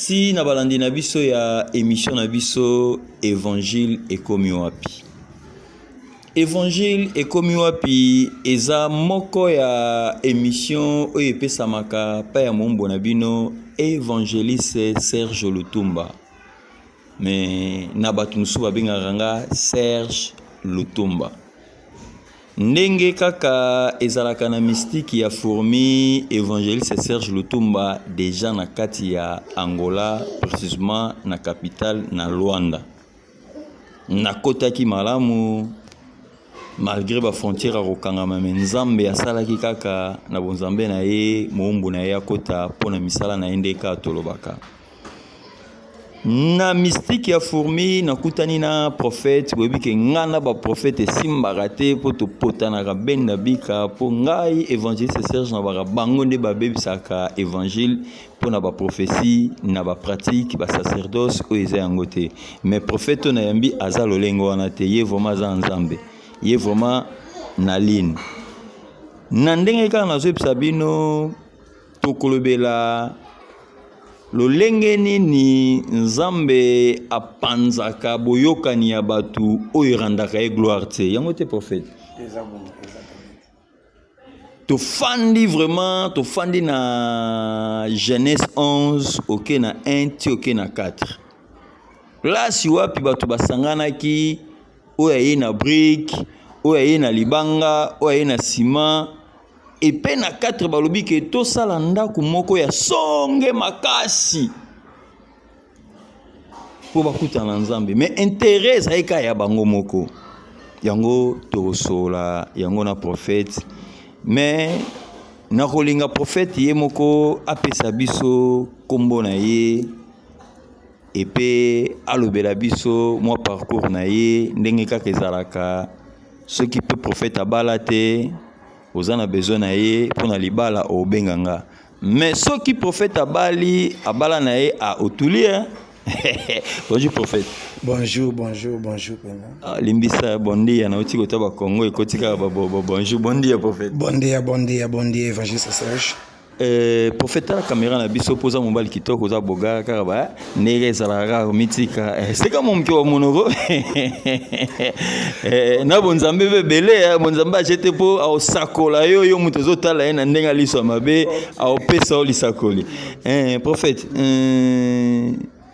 Merci na balandi na biso ya émission na biso Évangile ekomi wapi. Évangile ekomi wapi eza moko ya émission oyo epesamaka pa ya mombo na bino évangéliste Serge Lutumba. Mais na bato mosusu babengaka nga Serge Lutumba. Ndenge kaka ezalaka na mystique ya fourmi, évangéliste Serge Lutumba déjà na kati ya Angola, précisément na capitale na Luanda. Nakotaki malamu malgré ba frontière ya kokangama, me Nzambe asalaki kaka na bonzambe na ye, moumbu na ye akota mpo na misala na ye nde kaka tolobaka. Na mystique ya fourmi nakutani na prophète. Boyebi ke ngai na baprophète esimbaka te, mpo topotanaka benda bika, mpo ngai évangéliste Serge nabaka bango nde babebisaka évangile mpo na baprophétie na bapratique basacerdoce oyo eza yango te. Mais prophète oyo nayambi aza lolenge wana te. Ye vraiment aza Nzambe, ye vraiment na ligne na ndenge kaka nazoyebisa bino. Tokolobela lolenge nini Nzambe apanzaka boyokani ya bato oyo erandaka ye gloire te. Yango te, prophète? Tofandi vraiment, tofandi na Genèse 11, oke na 1 ti oke na 4, place wapi bato basanganaki, oyo aye na brique, oyo aye na libanga, oyo aye na nsima. Epe na 4 balobi ke tosala ndako moko ya songe makasi mpo bakutana na Nzambe, mais intérêt ezali kaka ya bango moko. Yango tokosola yango na prophète, mais nakolinga prophète ye moko apesa biso nkombo na ye epe alobela biso mwa parcours na ye ndenge kaka ezalaka. Soki mpe prophète abala te, oza na besoin na ye mpona libala, obenga nga. Mais soki prophète abali, abala na ye, a otuli. Bonjour prophète. Bonjour, bonjour, bonjour. Ah, limbisa, bon dia. Nauti kota bakongo ekoti kaka bonjour, bon dia prophète. Bon dia, bon dia, bon dia, évangéliste Serge. Prophète, tala caméra na biso mpo oza mobali kitoko, oza boga kaka ba ndenge ezalaka kaka komitika. Seka mo moke wa monoko na bonzambe mpe ebele. Bonzambe aje te mpo aosakola yo, yo moto ozotala ye na ndenge aliso ya mabe, aopesa yo lisakoli. Prophète,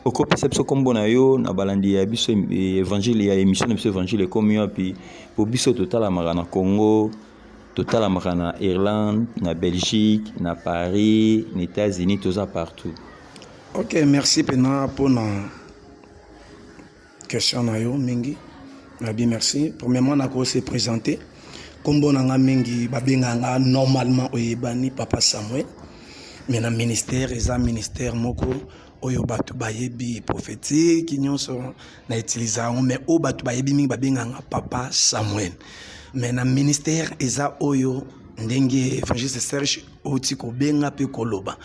okopesa biso nkombo na yo na balandi ya biso évangile, ya émission na biso Évangile ekomi wapi, po biso totalamaka na Congo, totalamaka na Irlande, na Belgique, na Paris, na États-Unis, toza partout. Ok, merci mpena mpona question na yo mingi. Nabi merci. Premièrement, nako se présenter. Nkombo na nga mingi babengaka nga normalement oyebani Papa Samuel, mais na ministère eza ministère moko oyo bato bayebi prophétique nyonso na utiliser yango, mais oyo bato bayebi mingi babengaka nga Papa Samuel. Mais na ministère eza oyo ndenge évangéliste Serge outi kobenga mpe koloba.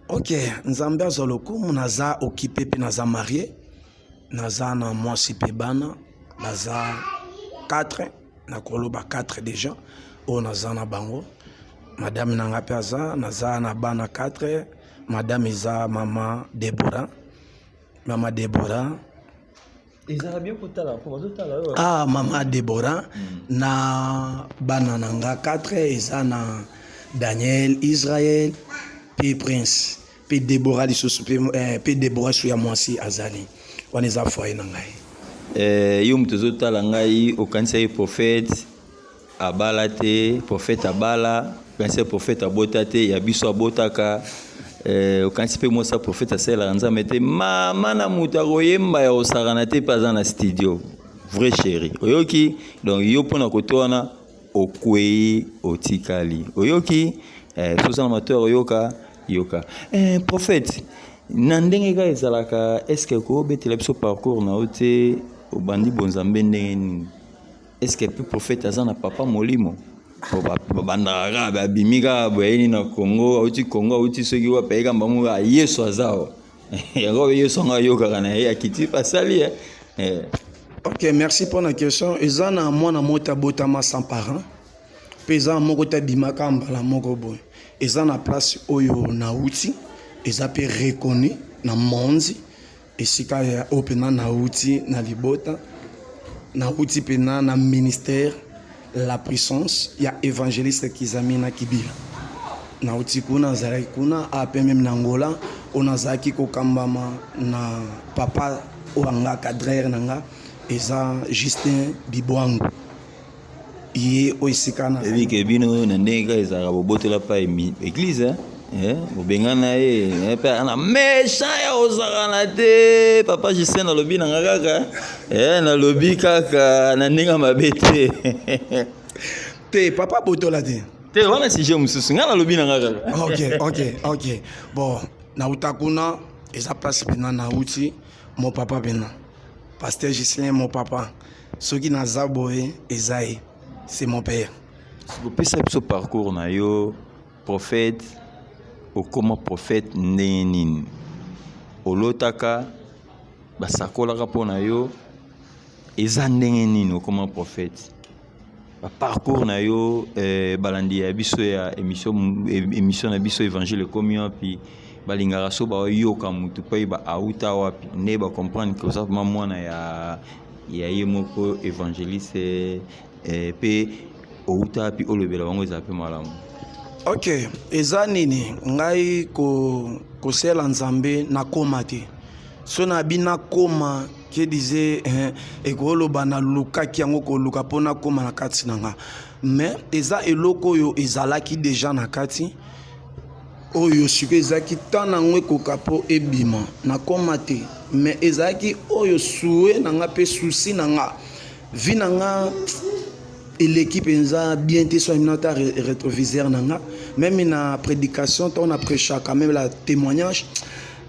Ok, Nzambe azwa lokumu. Naza occupé mpe naza marié, naza na mwasi mpe bana baza 4, nakoloba 4 déjà oyo naza na bango. Madame na nga mpe aza, naza na bana 4. Madame eza Mama Debora, Mama Debora. Ezala bien kotala mpo bazotala yo. Ah, Mama Debora. Na bana na nga 4 eza na Daniel, Israel mpe Prince mpe Debora lisusu mpe Debora su ya mwasi azali wana. Eza foyer na ngai. Yo moto ozotala ngai, okanisa ye prophète abala te. Prophète abala. Okanisi ye prophète abota te. Ya biso abotaka. Okanisi mpe mwasi ya prophète asalelaka Nzambe te. Mama na moto akoyemba ya kosakana te mpe aza na studio, vrai chéri. Oyoki? Donc yo mpona kote wana okwei, otikali. Oyoki? Soza na matoi oyoka, yoka. Prophète, na ndenge kaka ezalaka, est-ce kobetela biso parcours na yo te? Obandi bonzambe ndenge nini? Est-ce mpe prophète aza na papa molimo? Po babandaka kaka, babimi kaka boye, ayeni na Congo, auti Congo, auti soki wapi, ayeka mbango, Yesu aza awa. Yango Yesu yango ayokaka na ye, akiti mpe asali. Ok, merci mpona question. Eza na mwana moko abotama sans parent mpe eza na moko te abimaka mbala moko boye. Eza na place oyo nauti, eza mpe reconnu. na Monzi, esika ya oyo mpena nauti na libota, nauti mpena na ministère La Puissance ya évangéliste Kizamina Kibila. Nauti kuna, nazalaki kuna ape meme na Angola, oyo nazalaki kokambama na papa oyo anga cadreur na nga eza Justin Bibwangu, ye oyo esika na Ebi ke bino na ndenge kaka ezalaka, bobotola pa église, bobengana ye, mpe ana méchant ya ozalaka te. Papa Justin, nalobi na nga kaka, nalobi kaka na ndenge ya mabe te. Te, papa botola te. Te, wana sujet mosusu, ngai nalobi na nga kaka. Ok, bon, nauta kuna, eza place mpena nauti. Mon papa mpena, pasteur Gislin, mon papa, soki naza boye eza ye, c'est mon père. Kopesa biso parcours na yo, prophète. Okóma prophète ndenge nini? Olotaka, basakolaka mpo na yo, eza ndenge nini okóma prophète? Baparcours na yo, balandi ya biso ya émission na biso Évangile ekomi wapi, balingaka so bayoka motu mpo yeba auta wapi, nde bacomprendre ke oza vraiment mwana ya ye moko évangéliste, mpe outa wapi. Olobela bango, ezala mpe malamu. Ok, eza nini, ngai kosala Nzambe nakóma te. So nabi nakóma ke dize, ekoloba nalukaki yango, koluka mpo nakóma na kati na nga, mais eza eloko oyo ezalaki deja na kati, oyo sikoyo ezalaki ntan nango ekoka mpo ebima. Nakóma te, mais ezalaki oyo souhait na nga mpe souci na nga. Vie na nga eleki mpenza bien te. So amina ta rétroviseur na nga, même na prédication, ntango na prêchaka, même la témoignage,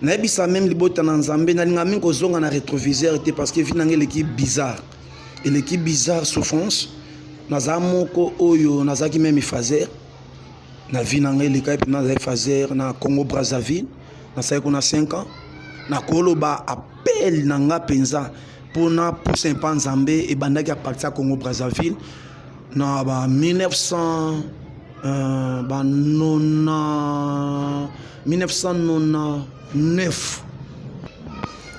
nayebisa même libota na Nzambe, nalinga mingi kozonga na rétroviseur te, parce que vie na nga eleki bizarre, eleki bizarre, souffrance. Nazala moko oyo nazalaki même phaseur na vie na ngai elekaki mpenza. Nazali phaseur na Congo Brazzaville, nasalaki kuna 5 ans. Nakoloba appel na nga mpenza mpona pusa mpa Nzambe ebandaki à partir ya Congo Brazzaville na ba 1900, ba nona 1999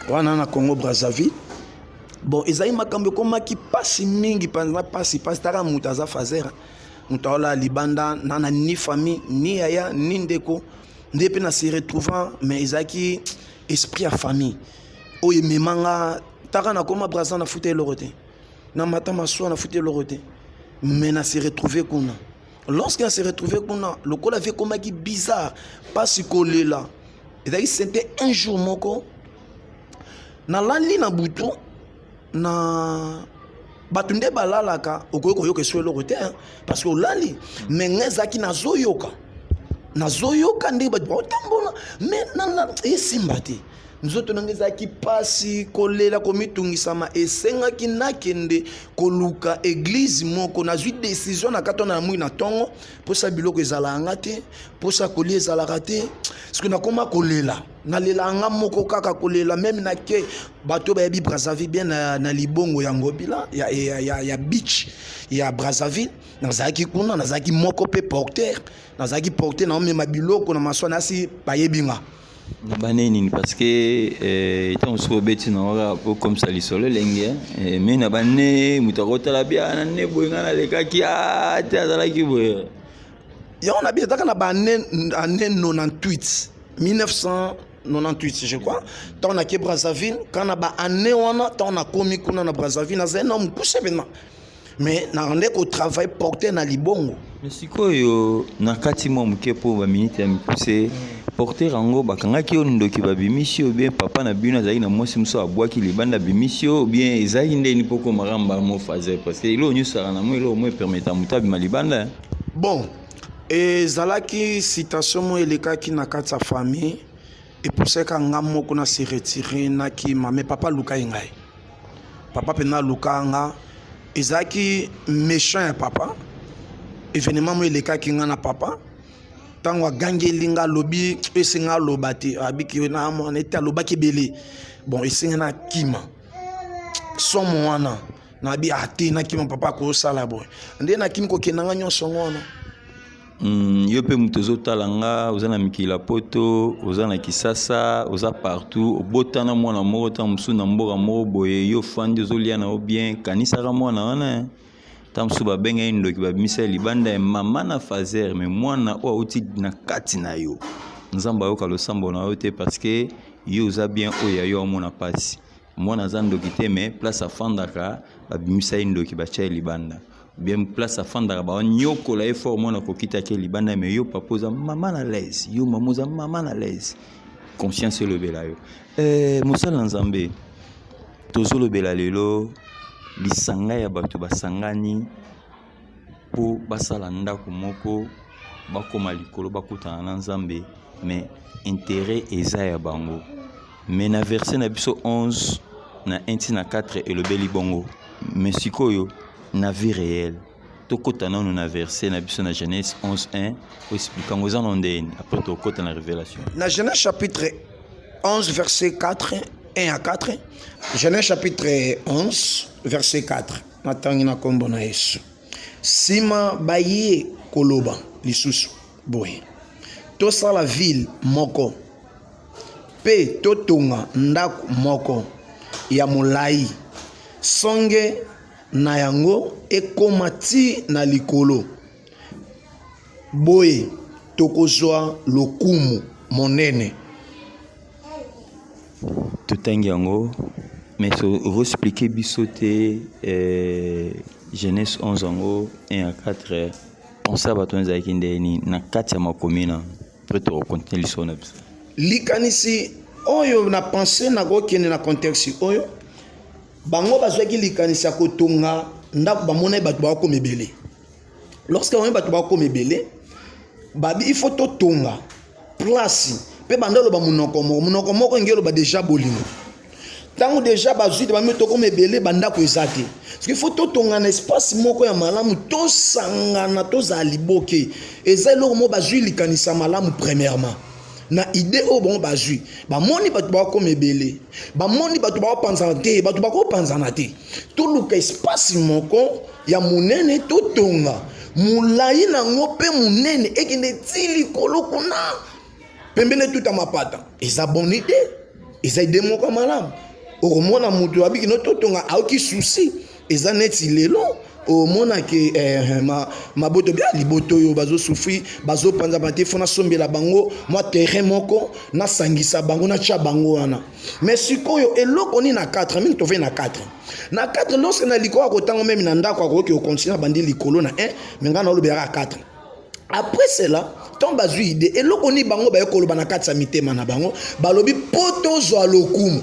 wana na Congo Brazzaville. Bon, ezali makambo ekomaki mpasi mingi mpenza, mpasi, mpasi. Taka moto aza phaseur, moto aola libanda nana, ni famille, ni yaya, ni ndeko, nde mpe na se retrouvant. Mais ezalaki esprit ya famille oyo ememanga taka nakoma Braza. Nafuta eloko te, na mata masuwa, nafuta eloko te, mais na se retrouve kuna. Lorsque na se retrouve kuna, lokola vie ekomaki bizarre, mpasi, kolela ezalaki. C'était un jour moko, nalali na butu na bato nde balalaka, okoki koyoka eso eloko te parce que olali, mais ngai ezalaki nazoyoka, nazoyoka ndenge bato baotambola, mais esimba te. Nzoto na ngai ezalaki mpasi, kolela, komitungisama. Esengaki nakende koluka église moko. Nazwi décision na kati wana na moi na ntongo, mposa biloko ezalaka nga te, mposa kolia ezalaka te, parce nakoma kolela, nalela nga moko kaka kolela. Même nake, bato bayebi Brazzaville bien, na libongo ya Ngobila, ya beach ya Brazzaville, nazalaki kuna, nazalaki moko mpe porteur, nazalaki porteur, naomema biloko na maswa, nasi bayebi nga. Na bane nini? Parce que ntango soki obeti na waka okomisa lisolo elenge, mais na bane moto akotala bia na nde boye, ngai nalekaki te, azalaki boye. Yango na bi ezalaka na baannée année 98, 1998 je crois, ntango nake Brazzaville. Kaka na baannée wana, ntango nakomi kuna na Brazzaville, nazali na mokuse mpenza, mais nande kotravaille porteur na libongo. Mais sikoyo na kati mwa moke, mpo baminute ya mikuse, porteur yango bakangaki yo ndoki, babimisi yo bien? Papa na bino azalaki na mwasi mosusu, abwaki libanda, abimisi yo bien? Ezalaki ndeni mpo komaka mbala mo phaseur? Parce que eloko nyonso ezalaka na mo eloko mo epermettre moto abima libanda. Bon, ezalaki situation moko elekaki na kati ya famille, epusaka nga moko na se retire, nakima. Mais papa aluka ye ngai, papa mpenza aluka nga. Ezalaki méchant ya papa, événement moko elekaki nga na papa. Ntango agangeli nga, alobi, esenga aloba te, abiki na mwana ete alobaki ebele. Bon, esenga nakima somo wana, nabi ate nakima, papa akosala boye nde nakimi kokenda nga nyonso ngo wana. Yo mpe moto ozotala nga, oza na mikili ya poto, oza na Kisasa, oza partout, obotana mwana moko ntango mosusu na mboka moko boye, yo ofandi ozolia na yo bien, kanisaka mwana wana. Ntango mosusu babenga ye ndoki, babimisa ye libanda ya mama na fazer, mais mwana oyo auti na kati na yo, Nzambe ayoka losambo na yo te, parce que yo oza bien, oyo ya yo amona mpasi. Mwana aza ndoki te, mais place afandaka babimisa ye ndoki, batia ye libanda. Bien, place afandaka banyokola ye fort, mwana kokita ke libanda. Mais yo papa oza mama na l'aise, yo mama oza mama na l'aise, conscience elobela yo. Mosala na Nzambe, tozolobela lelo lisanga ya bato basangani mpo basala ndako moko, bakóma likolo, bakutana na Nzambe, mais intérêt eza ya bango. Mais na verset na biso 11 na 1 ti na 4 elobeli bongo. Mais sikoyo na vie réelle, tokɔta nano na verset na biso na Genèse 11 1, oexplique yango eza na ndeni, après tokɔta na révélation. Na Genèse chapitre 11 verset 4, 1 à 4. Genèse chapitre 11 verset 4, natangi na nkombo na Yesu. Nsima baye koloba lisusu boye: "Tosala ville moko mpe totonga ndako moko ya molai, songe na yango ekóma ti na likolo. Boye tokozwa lokumu monene." Totangi yango, mais oexplique biso te. Genèse 11 yango 1 à 4, pensée ya bato wana ezalaki ndeni na kati ya makomi na? Après tokocontinue lisolo na biso. Likanisi oyo na pensée, nakokende na contexte oyo bango bazwaki likanisi ya kotonga ndako. Bamona bato bakokoma ebele. Lorsque bamoni bato bakokoma ebele, babi il faut totonga place mpe banda oloba monoko moko. Monoko moko enge oloba déjà bolingo. Ntango déjà bazwi te, bami tokoma ebele, bandako eza te, parce qu'il faut totonga na espace moko ya malamu, tosangana, tozala liboke. Eza eloko moko bazwi likanisa malamu. Premièrement, na idée oyo bango bazwi, bamoni bato bakokoma ebele, bamoni bato bakopanzana te. Bato bakopanzana te, toluka espace moko ya monene, totonga molai nango mpe monene, ekende ti likolo kuna pembeni, etuta mapata. Eza bonne idée, eza idée moko ya malamu. Okomona moto abiki no totonga, aoki souci. Eza neti lelo omona ke maboto bia liboto oyo bazosouffrir, bazopanza te, fo nasombela bango mwa terrain moko, nasangisa bango, natya bango wana. Mais sikoyo eloko nini na 4 mingi tovei na 4 na 4? Lorsque na likolo akotanga même na ndako, akoki kocontinue, abandi likolo na 1, mais ngai naolobelaka 4. Après cela, ntango bazwi idée, eloko nini bango baye koloba na kati ya mitema na bango? Balobi mpo tozwa lokumu.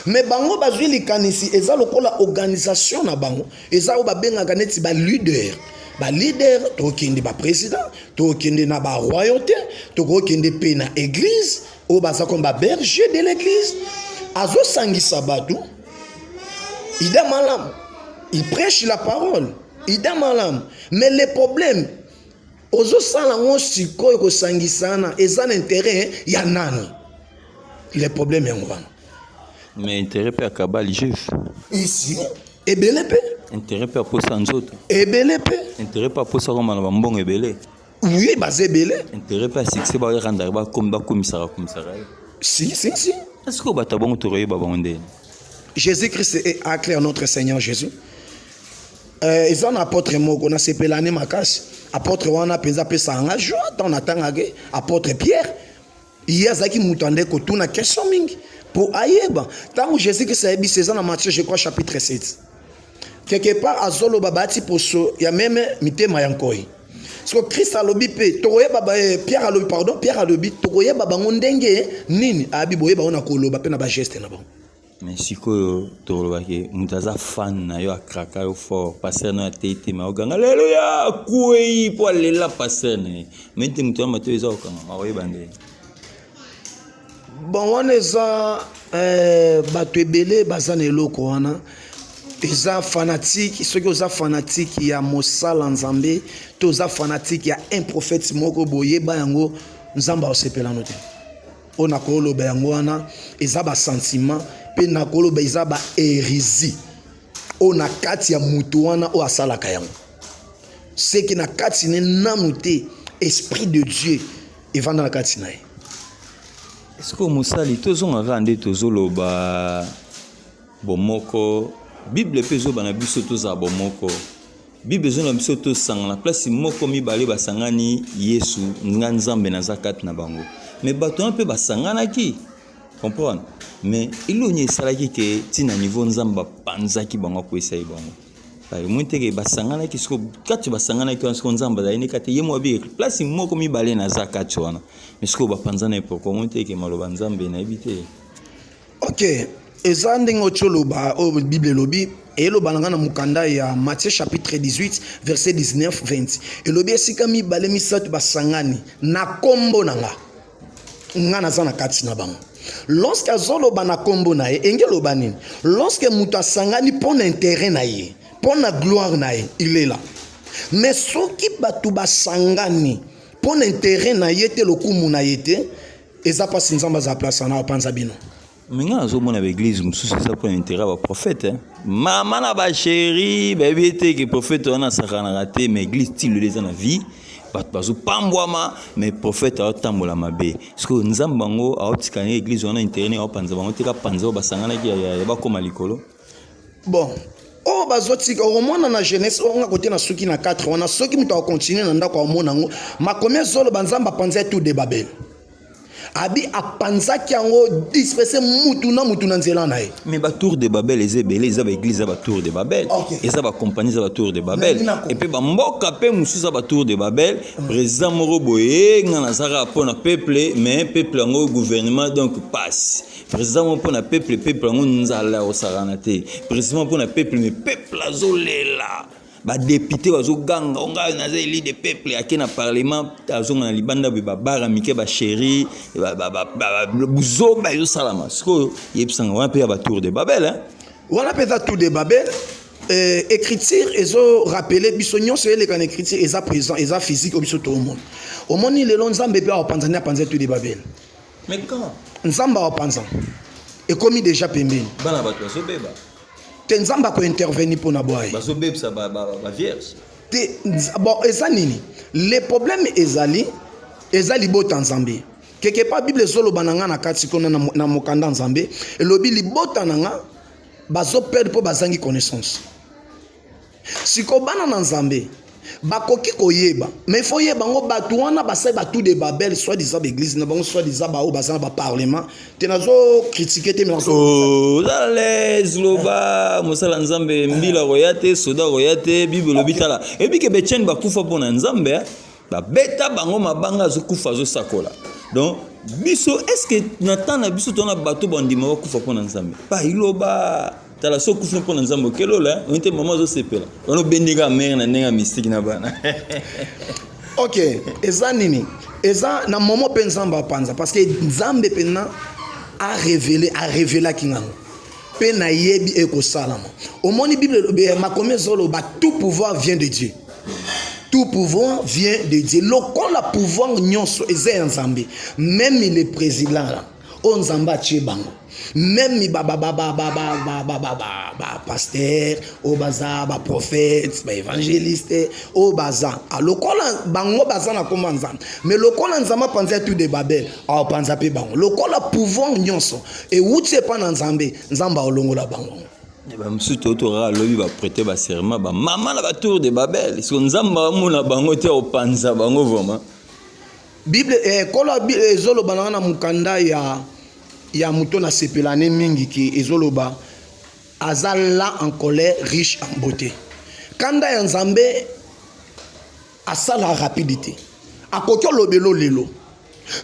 Mais bango bazwi likanisi, eza lokola organisation na bango, eza oyo babengaka neti baleader. Baleader, tokokende baprésident, tokokende na baroyauté, tokokende mpe na église oyo baza comme baberger de l'église. Azosangisa bato, idée malamu, il prêche la parole, idée malamu. Mais le problème, ozosala yango sikoyo, kosangisana eza na intérêt ya nani? Le problème yango wana. Mais intérêt mpe ya cabale juif. Ici ebele mpe. Intérêt mpe aposa nzoto. Ebele mpe. Intérêt mpe aposa koma na bambongo ebele. Oui, baza ebele. Intérêt mpe ya succès, barandaka, bakomisaka komisaka ye. Si, si, si. Est-ce que bato bongo tokoyeba bango ndeni? Jésus Christ est clair, notre Seigneur Jésus. Eza na apôtre moko nasepelani makasi. Apôtre wana mpenza apesaka nga joie ntango natangaki apôtre Pierre. Ye azalaki moto ande kotuna question mingi mpo ayeba. Ntango Jésus Christ ayebisi, eza na Matthieu, je crois, chapitre 7 quelque part, azoloba baati poso ya meme mitema ya nkoi. Siko Christ alobi mpe tokoyeba, Pierre alobi, pardon, Pierre alobi tokoyeba bango ndenge nini? Ayabi boyeba bango na koloba mpe na bageste na bango. Mais sikoyo tolobaki moto aza fan na yo, akraka yo fort, pasteur na yo atei te, mais oganga aleluya, akwei mpo alela pasteur na ye. Mais nte moto ya mato eza kokangama, akoyeba ndenge? Bon, wana eza bato ebele baza na eloko wana, eza fanatique. Soki oza fanatique ya mosala Nzambe to oza fanatique ya un prophète moko, boyeba yango, Nzambe aosepelano te. Oyo nakoloba yango wana eza basentiment, mpe nakoloba eza bahérésie oyo na kati ya motu wana oyo asalaka yango. Seke na kati ne nanu te esprit de Dieu evanda na kati na ye. Est-ce que mosali, tozonga kaka nde tozoloba bomoko. Bible mpe ezoba na biso tozala bomoko. Bible ezoba na biso tosangana place moko, mibale basangani, Yesu nga Nzambe naza kati na bango. Mais bato wana mpe basanganaki, comprendre, mais eloni esalaki ke ntina niveau Nzambe bapanzaki bango, akwesaki bango. Omoni teke basanganaki, siko kati basanganaki wana, siko Nzambe azali ne kati ye moko abi place moko mibale naza kati wana, mais sikoyo bapanzana ye pourquoi? Omoni teke maloba Nzambe nayebi te. Ok, eza ndenge oti oloba. Oyo Bible elobi, eloba na nga na mokanda ya Matthieu chapitre 18 verset 19 20, elobi esika mibale misato basangani na nkombo na nga, nga naza na kati na bango. Lorsque azoloba na nkombo na ye, enge eloba nini? Lorsque moto asangani mpo na intérêt na ye, mpo na gloire na ye, il est là. Mais soki bato basangani mpo na intérêt na ye te, lokumu na ye te, eza mpasi Nzambe aza place wana, apanza bino. Mais nga nazomona baeglise mosusu eza mpona intérêt ya baprophète. Mama na bachéri bayebi ete ke prophète wana asakanaka te, mais église ti lelo eza na vie, bato bazopambwama, mais prophète aotambola mabe. Sikoyo Nzambe bango aotika na église wana intérêt ndenge aopanza bango te, kapanza oyo basanganaki ya bakóma likolo. Bon, oyo bazotika, okomona na jeunesse oyo nga kote na suki na 4 wana, soki moto akocontinue na ndako, aomona yango. Makomi ezoloba Nzambe apanza tour de Babel, abi apanzaki yango, disperse mutu na mutu na nzela na ye. Mais batour de Babel eza ebele. Eza baeglise, eza batour de Babel, eza bacompagnie, eza batour de Babel, epe bamboka mpe mosusu eza batour de Babel. Président moko boye, nga nazalaka mpo na peuple, mais peuple yango gouvernement, donc passe. Président moko mpo na peuple, peuple yango nzala ya kosakana te. Président mpo na peuple, mais peuple azolela, badéputé bazoganga o ngai naza élu de peuple, ake na parlement, azonga na libanda boye, babara mike, bachéri, buzoba ezosalama. Sikoyo yebisanga, wana mpe ya batour de Babel, hein? Wana mpe eza tour de Babel. Écriture ezorappeler biso nyonso eleka na écriture, eza présent, eza physique oyo biso toomona. Omoni lelo Nzambe mpe akopanza nde apanza tour de Babel. Mais quand? Nzambe akopanza, ekomi déjà pembeni. Bana bato bazobeba. Te, Nzambe akointervenir mpona bwaye. Bazobebisa bavierge. Te, bon, eza nini le problème? Ezali, eza libota Nzambe. Quelque part Bible ezoloba na nga na kati kuna na mokanda Nzambe elobi libota na nga bazoperdre mpo bazangi connaissance. Sikoyo bana na Nzambe bakoki koyeba, mais il faut yeba yango. Bato wana basali batour de Babel, soit disant baeglise na bango, soit disant baoyo baza na baparlement te. Nazocritiquer te, mais Oza à l'aise, loba mosala Nzambe. Mbila koya te, soda koya te. Bible elobi, tala, eyebi ke betienne bakufa mpo na Nzambe, babeta bango mabanga, azokufa, azosakola. Donc biso, est ce que na temps na biso tona bato bandima bakufa mpo na Nzambe? Bailoba, tala, so okufi mpo na Nzambe, okelola oyi te. Mama azosepela wana, obendeka mare na ndenge ya mystique na bana. Ok, eza nini? Eza na momo mpe Nzambe apanza, parce que Nzambe mpena arévéler, arévélaki ngango mpe nayebi ekosalama. Omoni Bible elobi, makomi ezoloba: tout pouvoir vient de Dieu, tout pouvoir vient de Dieu. Lokola pouvoir nyonso eza ya Nzambe, même le président là oyo Nzambe atie bango, même bapasteur oyo baza baprophète, baévangéliste oyo baza, lokola bango baza na nkombo ya Nzambe, mais lokola Nzambe apanza ya tour de Babel, aopanza mpe bango. Lokola pouvoir nyonso ewuti epa na Nzambe, Nzambe aolongola bango. Bamosusu totoka alobi baprêter baserment, bamama na batour de Babel, so Nzambe amona bango te, opanza bango vraiment. Bible kolo ezoloba na nga na mokanda ya moto nasepela ne mingi ke ezoloba aza lent en colère, riche en bonté. Kanda ya Nzambe asala rapidité, akoki olobela lelo,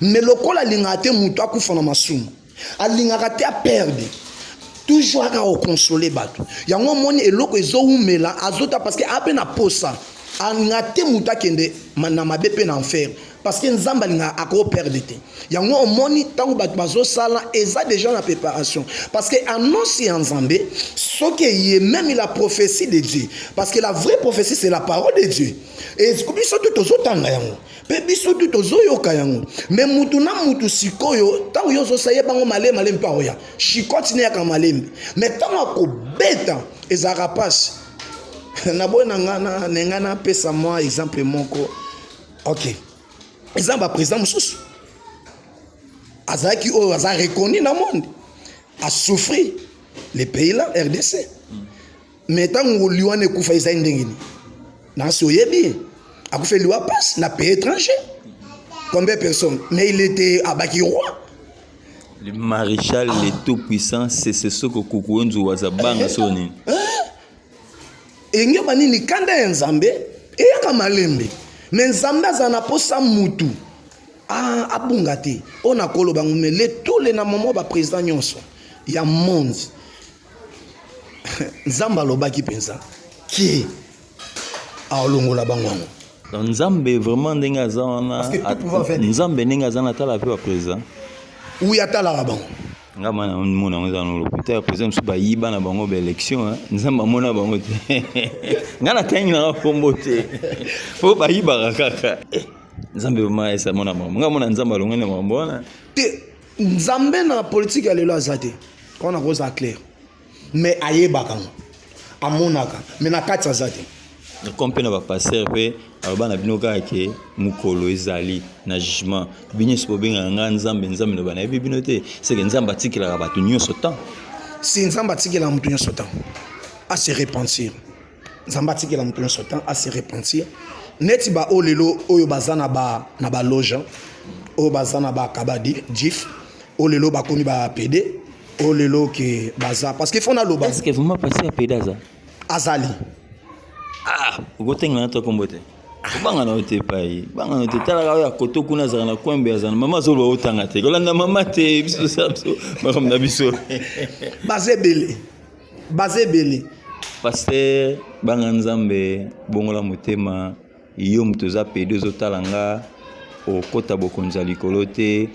mais lokola alingaka te moto akufa na masumu, alingaka te aperdre, toujours aka koconsoler bato. Yango omoni eloko ezowumela, azota, parce que ape na posa, alinga te moto akende na mabe mpe na enfer, parce que Nzambe alingaka akoperdre te. Yango omoni ntango bato bazosala, eza déjà na préparation, parce que annonce ya Nzambe soki eye, même la prophétie de Dieu, parce que la vraie prophétie, c'est la parole de Dieu, et biso tu tozotanga yango mpe biso tu tozoyoka yango. Mais mutu na mutu sikoyo, ntango yo ozosala, ye bango malembe malembe mpe akoya shikoti ne yaka malembe, mais ntango akobeta ezalaka mpasi. Naboyi na nga na nga napesa mwa exemple moko. Ok, eza baprésident mosusu azalaki oyo aza reconnu na monde, asouffrir le pays là, RDC. Mais ntango liwa ekufa, ezali ndenge nini? Nasi oyebi, akufa liwa passe na pays étranger, combien de personnes? Mais il était abaki roi. Le maréchal, le tout puissant, c'est ce soko kukuenzu wazabanga so nini. Enge banini, kanda ya Nzambe eyaka malembe, mais Nzambe azala na posa mutu abunga te. Oyo nakoloba ngo, mais letole na momo, baprésident nyonso ya monde, Nzambe alobaki mpenza ke aolongola bango yango. Donc Nzambe vraiment ndenge aza wana, Nzambe ndenge aza na atala mpe baprésident. Oui, atalaka bango. Nga mana mona yango eza na lokuta ya président mosusu bayiba na bango baélection, Nzambe amona bango te. Nga natangi nanga kombo te, po bayibaka kaka. Nzambe vraiment esa mona makambo, nga mona Nzambe alongani na makambo wana. Te, Nzambe na politike ya lelo aza te wana, kozala clair. Mais ayebaka ngo, amonaka, mais na kati aza te. Comme mpe na bapasteur mpe aloba na bino kaka ke mokolo ezali na jugement, bino nyonso bobengaka nga Nzambe, Nzambe, loba nayebi bino te. Seke Nzambe atikelaka bato nyonso temps. Si, Nzambe atikelaka moto nyonso temps à se repentir. Nzambe atikela moto nyonso temps à se repentir. Neti baoyo lelo oyo baza na baloge, oyo baza na bakabadi jif, oyo lelo bakomi bapd, oyo lelo ke baza, parce que faut naloba. Est ce que vraiment pasteur ya PD aza? Azali. Ah, okotengela na to kombo te, obanga na yo te, pai banga na yo te. Talaka oyo akoto kuna, azala na kwembe, azala na mama, azoloba otanga te, kolanda mama te. Biso tosala biso makambo na biso. Baza ebele, baza ebele. Pasteur, banga Nzambe, bongola motema. Yo moto oza pédé, ozotala nga, okota bokonzi ya likolo te,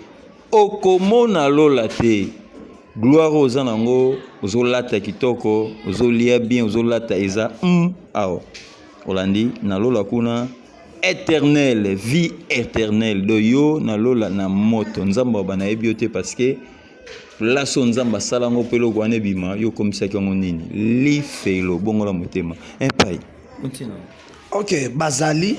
okomona lola te. Gloire oyo oza nango, ozolata kitoko, ozolia bien, ozolata eza awa olandi na lola kuna éternel, vie éternelle. Do yo na lola na moto, Nzambe aba nayebi yo te, parce que place oyo Nzambe asala yango mpe eloko wana ebima, yo okomisaki yango nini? Lifelo. Bongola motema, epai. Ok, bazali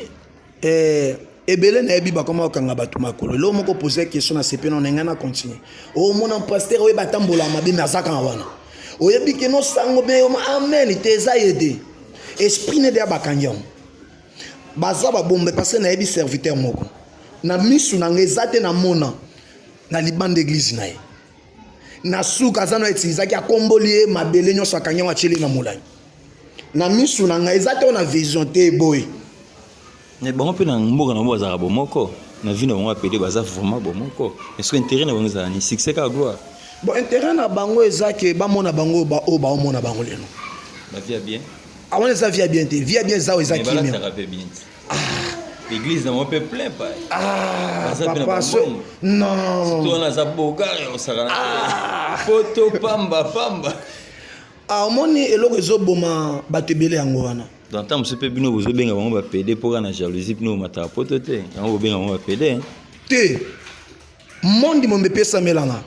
ebele. Nayebi bakoma kokanga bato makolo. Eloko moko, pose question na sepe na ngai na continue. Omona pasteur oyo batambola mabe, mais aza kaka wana. Oyebi ke no sango me amen te, eza ye te, esprit nede ya bakangi yango, baza babombe. Parce que nayebi serviteur moko na misu na ngai, eza te, namona na libanda église na ye, na suka aza na etilisaki, akomboli ye mabele nyonso, akangi yango, atieli na molai na misu na ngai. Eza te oyo na vision te boye. Mais bango mpe na mboka na bango bazalaka bomoko na vie na bango. Apele baza vraiment bomoko. Est ce que intérêt na bango ezala ni succès kaka, gloire? Bon, intérêt na bango eza ke bamona bango oyo baomona bango lelo. Bavie ya bien. Awana eza vie ya bien te. Vie ya bien eza oyo eza kimia. Balataka mpe bien te, église na bango mpe plein pa. Ah, papa, so non. Surtout wana aza bogare, osakana poto pamba pamba. Ah, omoni eloko ezoboma bato ebele, yango wana. Donc ntango mosusu mpe bino bozobenga bango bapédé mpo kaka na jalousie, bino bomataka poto te, yango bobenga bango bapédé. Te, mondi mombe epesamelanga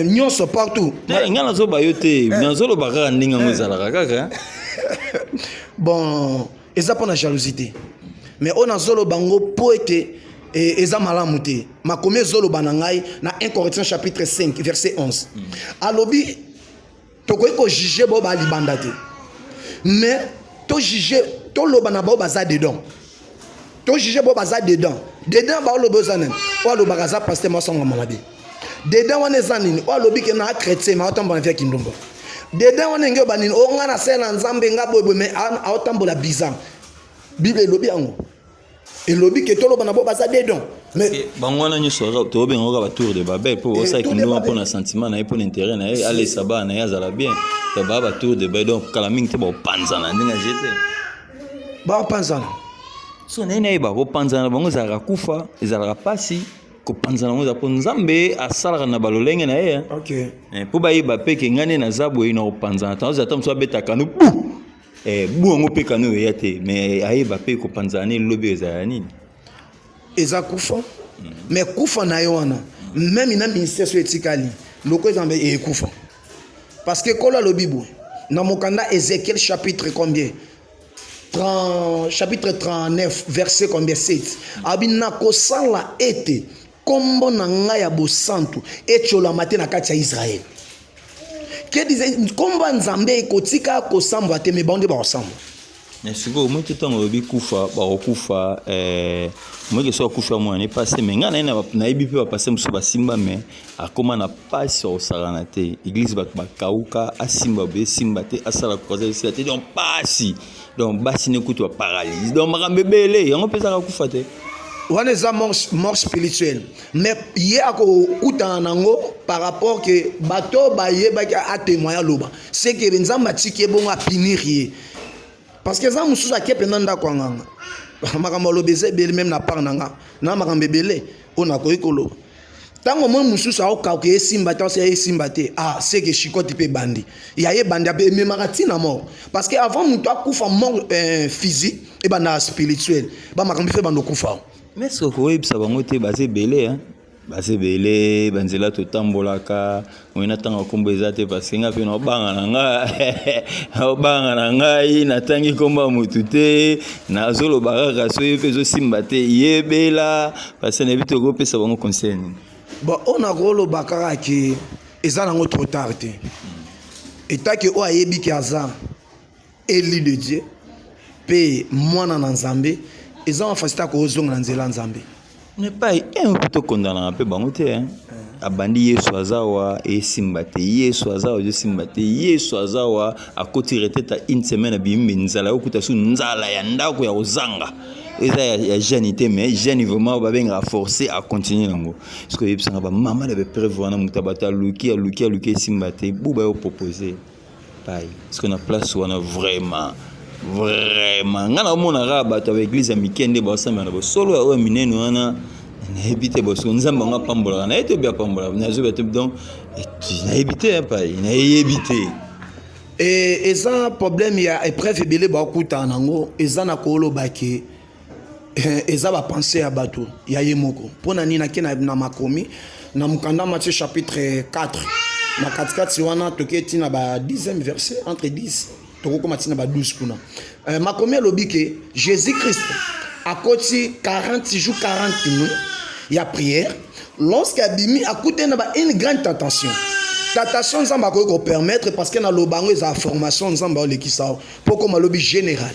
nyonso partout. Te, ngai nazoba yo te, nazoloba kaka ndenge yango ezalaka kaka. Bon, eza mpo na jalousie te, mais oyo nazoloba ngo mpo ete eza malamu te. Makomi ezoloba na ngai na 1 Corinthiens chapitre 5 verset 11, alobi tokoki kojuger bao balibanda te, mais tojuger, toloba na bao baza dedans, tojuger bao baza dedans. Dedans baoloba eza nini? Oyo alobaka aza pasteur, masongama mabe. Dedans wana eza nini? Oyo alobi ke na chrétien, ma aotambola na vie ya kindumba. Dedans wana enge oba nini? Oyo nga nasala na Nzambe nga boyeboye, mais aotambola bizarre. Bible elobi yango, elobi ke toloba na bo baza dedans, mais bango wana nyonso tobenga kaka batour de Babel, mpo osala kindumba mpo na sentiment na ye, mpo na intérêt na ye, alesa bana na ye, azala bien. To baa batour de Babel. Donc kala mingi te baopanzana ndenge aje te. Baopanzana. So naye nayeba kopanzana na bango ezalaka kufa, ezalaka mpasi. Kopanzana yango eza mpo Nzambe asalaka na balolenge na ye. Mpo bayeba mpe ke ngai nde naza boye na kopanzana. Tango ata mosu abetaka no bu bu yango mpe kano eya te, mais ayeba mpe kopanzana ne elobi ezala nini. Eza kufa, mais kufa na ye wana, même na ministère so etikali loko eza mbe ekufa, parce que Kolo alobi boye. Na mokanda Ezekiel chapitre combien? 30, chapitre 39 verset combien? 7. Abi nakosala ete kombo na ngai ya bosantu etiolama te na kati ya Israël. Ke disait kombo ya Nzambe ekotika kosambwa te, mais bango nde bakosambwa. Mais sikoyo omoni te ntango olobi kufa bakokufa, eh, moke soki akufi amona ne pase, me ngai naye nayebi mpe bapase mosusu basimba, me akóma na mpasi ya kosakana te. Eglise bato bakauka, asimba boye esimba te, asala croisade esila te, donc mpasi, donc basi ne kutu baparalyse, donc makambo ebele yango mpe ezaka kufa te. Wana eza mort, mort spirituelle, mais ye akokutana nango par rapport ke bato bayebaki atémoigne aloba seke Nzambe atiki ye bongo apunir ye, parce que eza mosusu ake mpenza ndako ya nganga. Makambo aloba eza ebele, même na part na nga na makambo ebele oyo nakoki koloba. Ntango omoni mosusu aokauka, esimba te, osi esimba te, ah, seke chikote mpe ebandi ya ye ebandi ape ememaka ntina mort, parce que avant moto akufa mort physique, ebandaka spirituel, bamakambo mpe ebanda okufa. Mais soki okoyebisa bango te, baza ebele, baza ebele, banzela totambolaka oyo natanga nkombo eza te, parce que nga mpe naobanga na ngai, naobanga na ngai, natangi nkombo ya motu te, nazoloba kaka soki mpe ezosimba te, yebela, parce que nayebi te okopesa bango conseil nini. Bon, oyo nakoloba kaka ke eza nango trop tard te. Etake oyo ayebi ke aza élu de Dieu mpe mwana na Nzambe, eza na facilité akozonga na nzela ya Nzambe. Mais pai mpe tokondanaka mpe bango te. Abandi Yesu aza wa, esimba te, Yesu aza wa, ezosimba te, Yesu aza wa, akoti retraite une semaine, abimi, me nzala okuta su nzala ya ndako ya kozanga eza ya jeune te, mais jeune vraiment babengaka forcé acontinue yango. Soki oyebisanga bamama na baépreuve wana, moto bato aluki, aluki, aluki, esimba te, buba yo propose pai, parce que na place wana vraiment, vraiment ngai naomonaka bato ya baéglise ya mike nde baosambela na bosolo ya oyo minene wana, nayebi te. Boso Nzambe yango apambolaka, nayebi te obi apambolaka, nazoba te, donc nayebi te pai, nayebi te. Eza problème ya épreuve ebele bakutana nango, eza na koloba ke eza bapensées ya bato ya ye moko. Mpo na nini? Ake na makomi na mokanda Matthieu chapitre 4, na katikati wana toke ntina ba 10e verset, entre 10 tokokoma ntina ba 12 kuna. Makomi alobi ke Jésus Christ akoti 40 jours 40 nuits ya prière. Lorsque abimi, akutani na ba une grande tentation. Tentation, Nzambe akoki kopermettre, parce que naloba yango ezala formation. Nzambe aolekisa o mpo koma lobi général,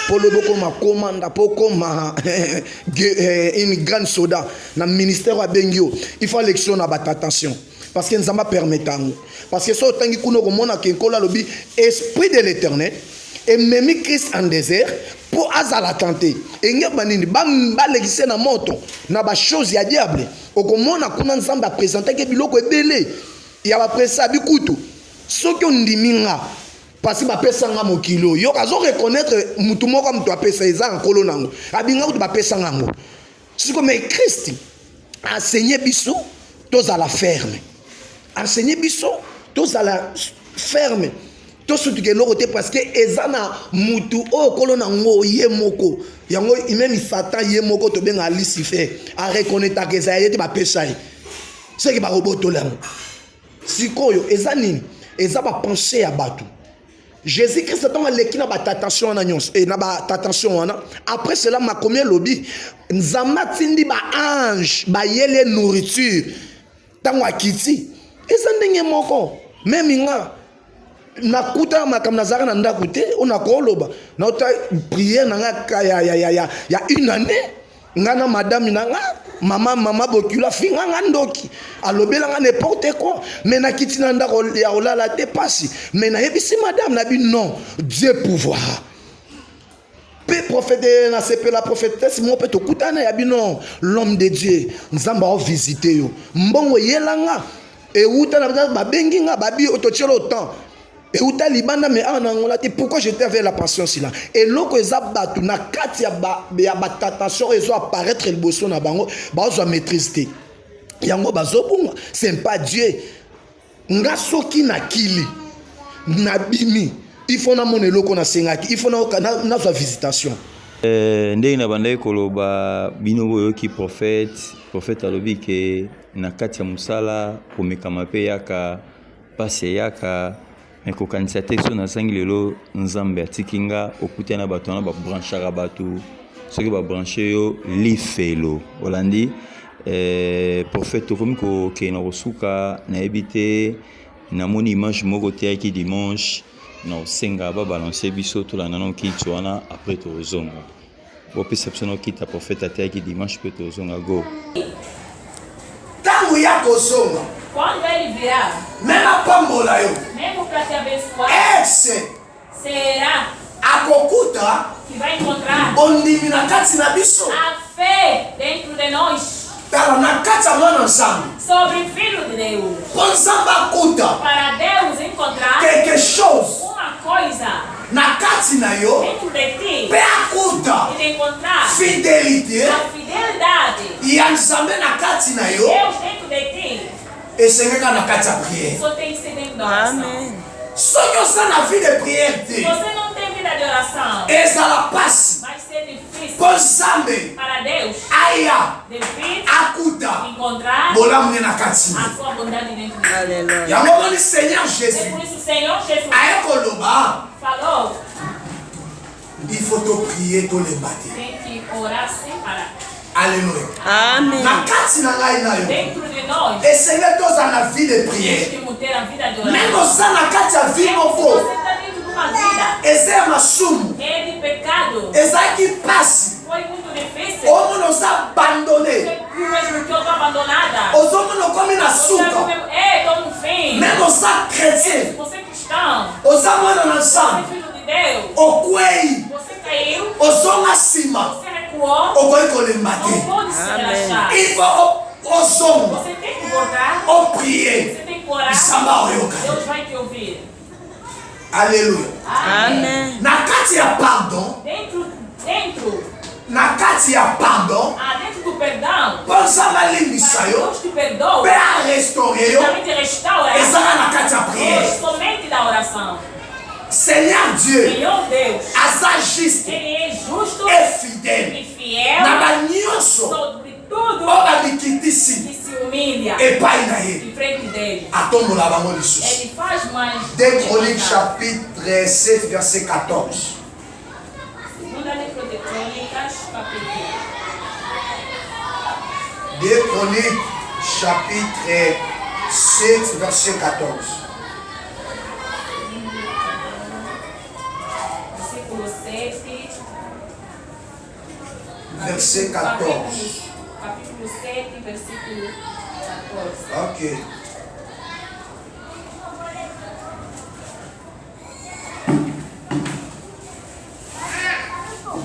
mpo lobi okoma komanda, mpo okoma une grande soda na ministère oyo abengi yo, il faut alekisa na batentation, parce que Nzambe apermettre yango. Parce que so otangi kuna, okomona ke Nkolo alobi esprit de l'Éternel ememi Christ en désert mpo azala tenté. Engeba nini? Balekise na moto na bachose ya diable. Okomona kuna Nzambe apresentaki biloko ebele ya bapresa bikutu: soki ondimi nga, parce bapesa nga mokili oyo. Yoka, azo reconnaître mutu moko, moto apesa eza na nkolo nango, abinga kutu bapesa nga yango siko. Mais Christ enseigné biso tozala ferme, enseigné biso tozala ferme, tosutuka eloko te, parce que eza na mutu oyo nkolo nango ye moko yango. Même Satan ye moko tobengaka Lucifer, areconnaîtraka eza ye te, bapesa ye, soki bakobotola yango. Sikoyo eza nini? Eza bapensées ya bato. Jésus Christ ntango aleki na batentation wana nyonso e na batentation wana, après cela makomi elobi Nzambe atindi baange bayeli nourriture. Ntango akiti, eza ndenge moko. Même nga nakuta makambo, nazalaka na ndako te oyo nakoloba, naota prière na nga ya une année, nga na madame na nga, mama bokilo afinga nga ndoki, alobela nga n'importe quoi, mais nakiti na ndako ya kolala te, pasi, mais nayebisi madame nabi: non, Dieu pouvoir. Mpe prophète nasepela, prophétesse moko mpe tokutana ya bino, l'homme de Dieu, Nzambe aovisite yo. Mbongo eyelanga ewuta na babengi nga, babi totiela autant, euta libanda, mais awa na Angola te. Pourquoi j'étais avec la patience là? Eloko eza bato na kati ya batentation oyo ezo apparaître liboso na bango, bazwa maîtrise te, yango bazobunga. C'est pas Dieu. Nga soki nakili, nabimi, il faut namona eloko nasengaki, il faut nazwa visitation. Ndenge na bandaki koloba, bino boyoki prophète. Prophète alobi ke na kati ya mosala komekama mpe eyaka, mpasi eyaka. Mais kokanisa te soki nazangi lelo Nzambe atiki nga, okutani na bato wana babranchaka bato, soki babranche yo lifelo. Olandi eh, prophète, tokomi kokende na kosuka, nayebi te, namoni image moko oteyaki dimanche, na kosenga babalanse biso tolanda nano kiti wana, après tozonga. Bopesa biso nano kita prophète ateyaki dimanche mpe tozonga go. Ntango ya kozonga Quando ele virá, meme apambola yo mesmo para te abençoar, exe será akokuta que vai encontrar bondimi na kati na biso. a fé dentro de nós Tala na kati ya mwana Nzambe, sobre o Filho de Deus. mpo Nzambe akuta Para Deus encontrar quelque chose uma coisa na kati na yo dentro de ti mpe akuta e de encontrar fidelité a fidelidade ya Nzambe na kati na yo, Deus dentro de ti, esengeka na kati ya prière. só tem que ser dentro da oração. Amen. Soki oza na vie de prière te, Se você não tem vida de oração, ezala pasi vai ser difícil mpo Nzambe para Deus aya de vir akuta encontrar bolamu ye na kati na a sua bondade dentro de ti. Alléluia. yango. Omoni Seigneur É Jésus por isso o Senhor Jesus aye koloba falou, il faut toprier, tolemba te. tem que orar sem parar. Alleluya. Amen. Na kati na ngai na yo, Dentro de nós, esengeli tozala na vie de temos prière. que manter a vida de Meme oração. oza na kati ya vie Mesmo se moko você está dentro de uma vida eza ya masumu, é de pecado, ezalaki mpasi, foi muito difícil. omona oza abandonné, Você viu mesmo que eu estou abandonada. ozomona okomi na Você viu suka, mesmo, é, estou no fim. meme oza chrétien, Você é cristão, oza mwana na você é Nzambe, filho de Deus. okwei, Você caiu, ozonga nsima, você recuou, okoki kolemba não te. pode se Amém. relaxar. Il faut ozonga, Você tem que voltar, oprie, você tem que orar. Nzambe aoyoka. Deus vai te ouvir. Alleluya. Amen. Na kati ya pardon, Dentro, dentro, na kati ya pardon, ah, dentro do perdão, mpo Nzambe alimbisa para yo Deus te perdoa, mpe arestaure yo, também te restaura. ezaka na kati ya priere. Hoje, somente da oração. Seigneur Dieu Senhor Deus, aza juste Ele é justo e fidèle e fiel na banyonso sobre tudo oyo bamikitisi que se humilha epai na ye, em frente dele. atombola bango lisusu. Ele faz mais. 2 Chroniques chapitre 7 verset 14. Segunda livro de Crônicas, capítulo 2 Chroniques chapitre 7 verset 14. Versículo 7. Verset 14. Capítulo 7, versículo 14. Ok.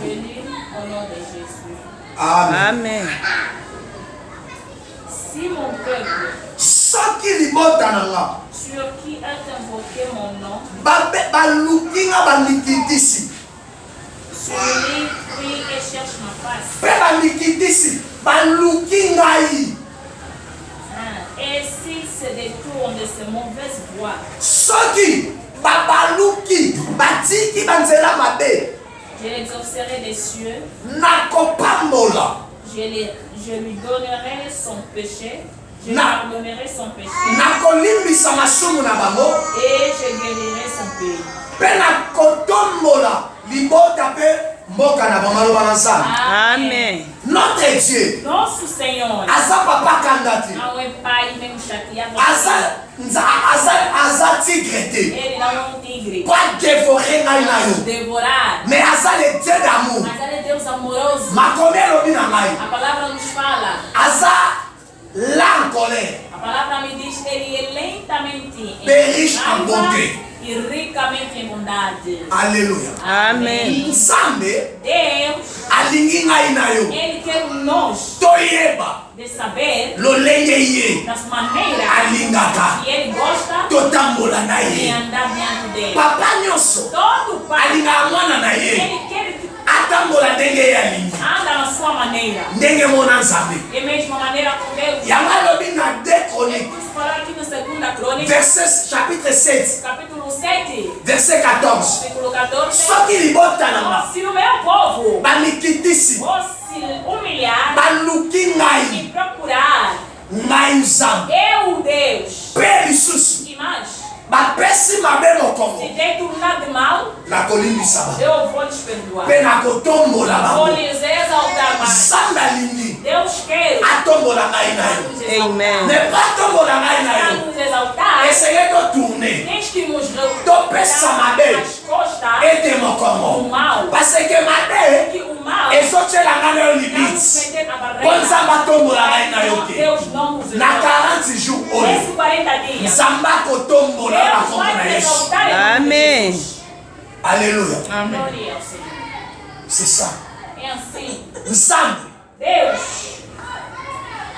Je lis au nom de Jésus. Amen. Amen. Si mon peuple, Soki libota na nga sur qui est invoqué mon nom, baluki nga, bamikitisi s'humilie, prie et cherche ma face, mpe bamikitisi, baluki ngai, hein, et s'il se détourne de ses mauvaises voies, soki babaluki, batiki banzela mabe, je l'exaucerai des cieux, nakopambola, je lui donnerai son péché, je lui pardonnerai son péché, nakolimbisa masumu na bango, et je guérirai son pays. Mpe nakotombola libota mpe mboka na bango. Maloba na Nzambe. Amen. Notre Dieu Nosso Senhor aza papa kanda te, não é pai nem chateado. aza aza aza tigre te Ele não é um tigre po adévorer ngai na yo, devorar, mais aza le Dieu d'amour. Mas ele é Deus amoroso. Makomi elobi na ngai, A palavra nos fala. aza lent en colère, A palavra me diz que ele é lentamente em Mais riche en raiva bonté. e ricamente em bondade. Alleluya. Amen. Nzambe Deus, alingi ngai na yo ele quer nós toyeba de saber lolenge ye das maneiras alingaka que ele gosta totambola na de ye. andar diante dele. Papa nyonso Todo pai, alingaka mwana na ye ele quer que atambola ndenge ye alingi, anda na sua maneira. Ndenge mona Nzambe. E mesma maneira com Deus. Yango alobi na 2 É Chronique por isso falar aqui na segunda crônica, verset chapitre 7 capítulo 7, verset 14, versículo 14. Soki libota na nga Se o meu povo bamikitisi, ou se humilhar baluki ngai, e procurar, ngai Nzambe, eu, Deus, mpe lisusu e mais, Bapesi mabe mokongo. Se détournar de mal, Nakolimbisa bango. eu vou lhes perdoar. Mpe nakotombola Vou bango. lhes exaltar mais. Nzambe alingi Deus quer atombola ngai na yo. nos exaltar. Amen. Mais po atombola ngai na Para yo, nos exaltar, esengeli totourne. tens que nos Topesa mabe. dar as costas Ete mokongo. do mal. Parce que mabe Que o mal ezotiela ngai na yo está nos limite. meter a Mpo barreira. Nzambe atombola ngai na yo te. Deus não nos Na exalta. 40 jours oyo, Nesses 40 dias, Nzambe akotombola na Deus kombo vai na nos Yesu. exaltar em nome de Amém. Jesus. Alléluia. Glória ao Senhor. C'est ça. É assim. Nzambe Deus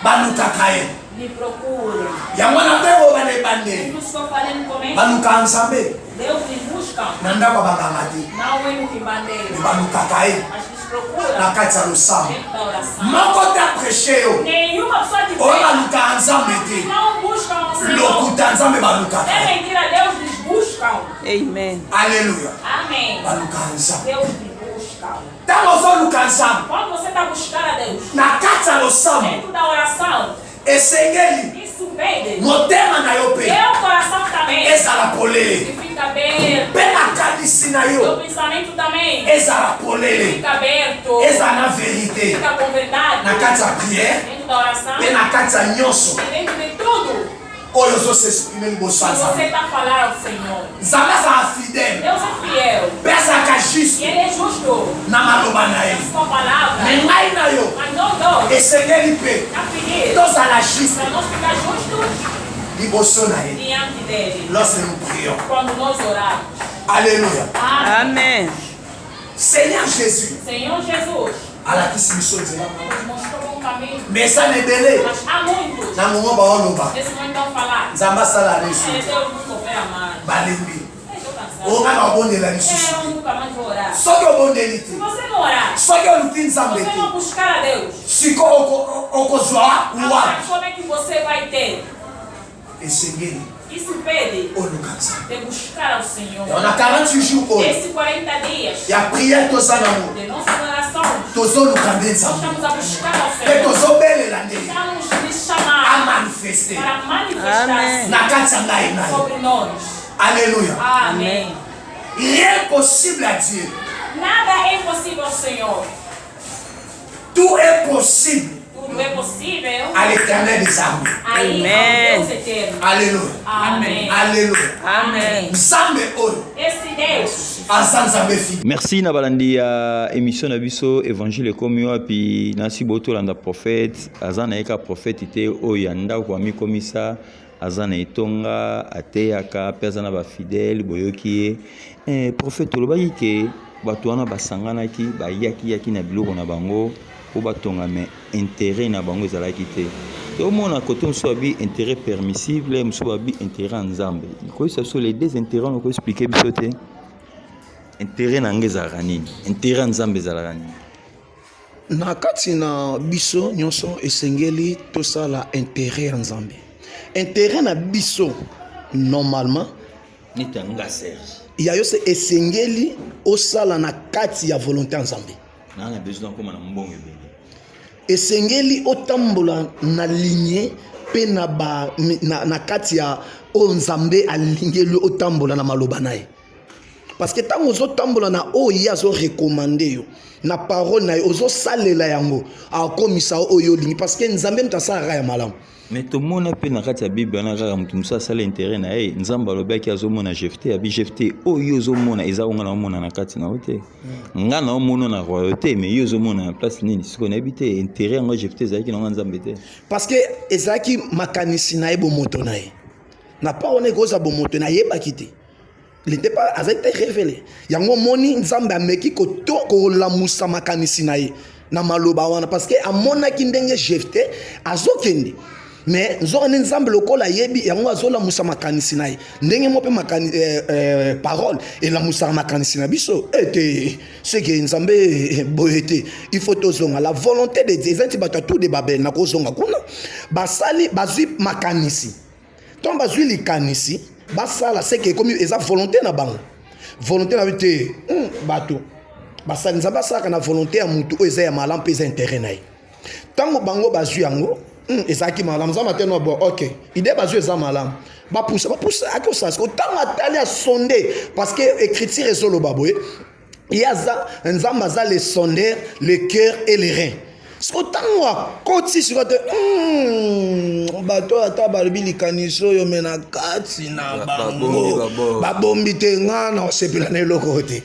balukaka ye. lhe procura. Yango wana mpe oyo bana ebandeli Por isso que eu falei no começo, balukaka Nzambe Deus lhe busca. na ndako ya banganga te, Não é no quimbandeiro, me balukaka ye mas lhes na procura kati ya losambo. dentro da oração. Moko te aprêche yo Nenhuma pessoa te oyo prega. balukaka Nzambe te, Não buscam ao Senhor. lokuta Nzambe balukaka É ye. mentira, Deus lhes busca. Amen. Alléluia. Amém. Balukaka Nzambe. Deus lhe busca. Ntango ozoluka Nzambe Quando você está buscando a Deus, na kati ya losambo, dentro da oração, esengeli isso pede. motema na yo mpe Meu coração também ezala polele, que fica aberto. mpe makanisi na Meu yo pensamento também ezala polele, fica aberto. ezala na verité Fica com verdade. na kati ya prière Dentro da oração mpe na kati ya nyonso e dentro de tudo oyo ozosexprime liboso ya que você Nzambe. está a falar ao Senhor. Nzambe azala fidèle Deus é fiel mpe azalaka e juste Ele é justo na maloba na ye. na sua palavra. Me ngai na yo Mas nós dois, esengeli mpe a pedir tozala juste para nós ficar justos liboso na ye diante dele lorsque nous prions. quando nós oramos. Alléluia. Amém. Amen. Seigneur Jésus Senhor Jesus alakisi biso nzela nos mostrou um caminho, mais eza na ebele mas há muitos na mongo baoloba nesse momento estão a falar. Nzambe asala lisusu É, Deus nunca opera mais. balembi Estou cansado. oyo ngai na obondela lisusu Eu nunca mais vou orar. soki obondeli te Se você não orar, soki oluki se Nzambe você te não buscar a Deus, siko okozwa agora wapi como é que você vai ter? esengeli Isso pede oluka Nzambe de buscar ao Senhor. yango na 48 jours oyo Esses 40 dias ya priere toza nango de nossa oração, tozoluka nde nós Nzambe estamos a buscar ao mpe Senhor. tozobelela nde Estamos lhe chamar amanifeste para manifestar-se Amém. na kati ya ngai na yo. sobre nós. Alléluia. Amém. Rien possible à Dieu. Nada é impossível ao Senhor. Tout est possible Tudo é possível à l'Éternel des armées. aí Amém. ao Deus eterno. Alléluia. Amém. Alléluia. Amen. Nzambe oyo Esse Deus aza Nzambe fidèle. Merci na balandi ya émission na biso évangile ekomi wapi. Nasi botolanda prophète aza na ye kaka prophète te oyo ya ndako amikomisa aza na etonga ateyaka mpe aza na bafidèle boyoki ye. Prophète olobaki ke bato wana basanganaki bayakiyaki na biloko na bango mpo batonga me intérêt na bango ezalaki te. Tomona kote mosusu babi intérêt permissible, mosusu babi intérêt ya Nzambe. Koyebisa biso les deux intérêts wana, okoexplike biso te intérêt na nga ezalaka nini, intérêt ya Nzambe ezalaka nini? Na kati na biso nyonso esengeli tosala intérêt ya Nzambe, intérêt na biso normalement. Neti ya nga Serge. Ya yo se esengeli osala na kati ya volonté ya Nzambe. Naa na besoin nakóma na mbongo ebele. Esengeli otambola na ligne mpe na, ba, na kati ya oyo Nzambe alingeli yo otambola na maloba na ye, parce que ntango ozotambola na oyo ye azorekomande yo na parole na ye, ozosalela yango, akomisa yo oyo olingi, parce que Nzambe moto asalaka ya malamu. Mais tomona mpe na kati ya Bible wana kaka moto mosusu asala intérêt na ye. Nzambe alobaki azomona Jefte, abi Jefte oyo ozomona eza oyo nga naomona na kati na yo te, nga naomona na royauté, mais yo ozomona na place nini? Sikoyo nayebi te intérêt yango Jefte ezalaki nango Nzambe te. Parce que ezalaki makanisi na ye, bomoto na ye na part wana ekozwa bomoto na ayebaki te, lete pa azali te révélé yango. Omoni Nzambe ameki kolamusa makanisi na ye na maloba wana, parce que amonaki ndenge Jefte azokende, mais nzoka nde Nzambe lokola ayebi yango azolamusa makanisi na ye. Ndenge mo mpe parole elamusaka makanisi na biso ete seke Nzambe boye te, il faut tozonga la volonté de Dieu. Eza neti bato ya tour de Babel na kozonga kuna, basali bazwi makanisi, ntango bazwi likanisi basala seke ekomi eza volonté na bango, volonté na bi te. Bato basali, Nzambe asalaka na volonté ya motu oyo eza ya malamu mpe eza intérêt na ye. Ntango bango bazwi yango. Ezalaki malamu. Nzambe ate no bon, ok, idée bazwi eza malamu, bapusa bapusa, aki osala siko. Ntango atali, asonde, parce que écriture ezoloba boye: ye aza Nzambe, aza le sondeur le cœur et le rein. Siko ntango akoti siko te, bato ata balobi likanisi oyo, me na kati na bango babombi te. Nga na osepela na eloko te.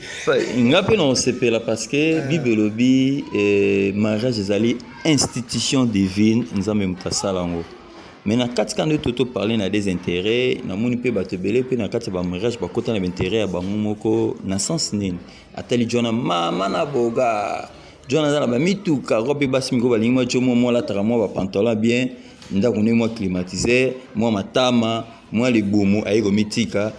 Nga mpe na osepela, parce que Bible elobi mariage ezali institution divine, Nzambe moto asala yango. Mais na kati kaka nde toparle na des intérêts. Namoni mpe bato ebele mpe na kati ya bamariage bakota na baintérêt ya bango moko. Na sens nini? Atali jona mama na boga, jona aza na bamituka ko mpe basi miko balingi mwa jo mwa alataka mwa bapantalon bien, ndako ndenge mwa climatiseur, mwa matama, mwa libumu, aye komitika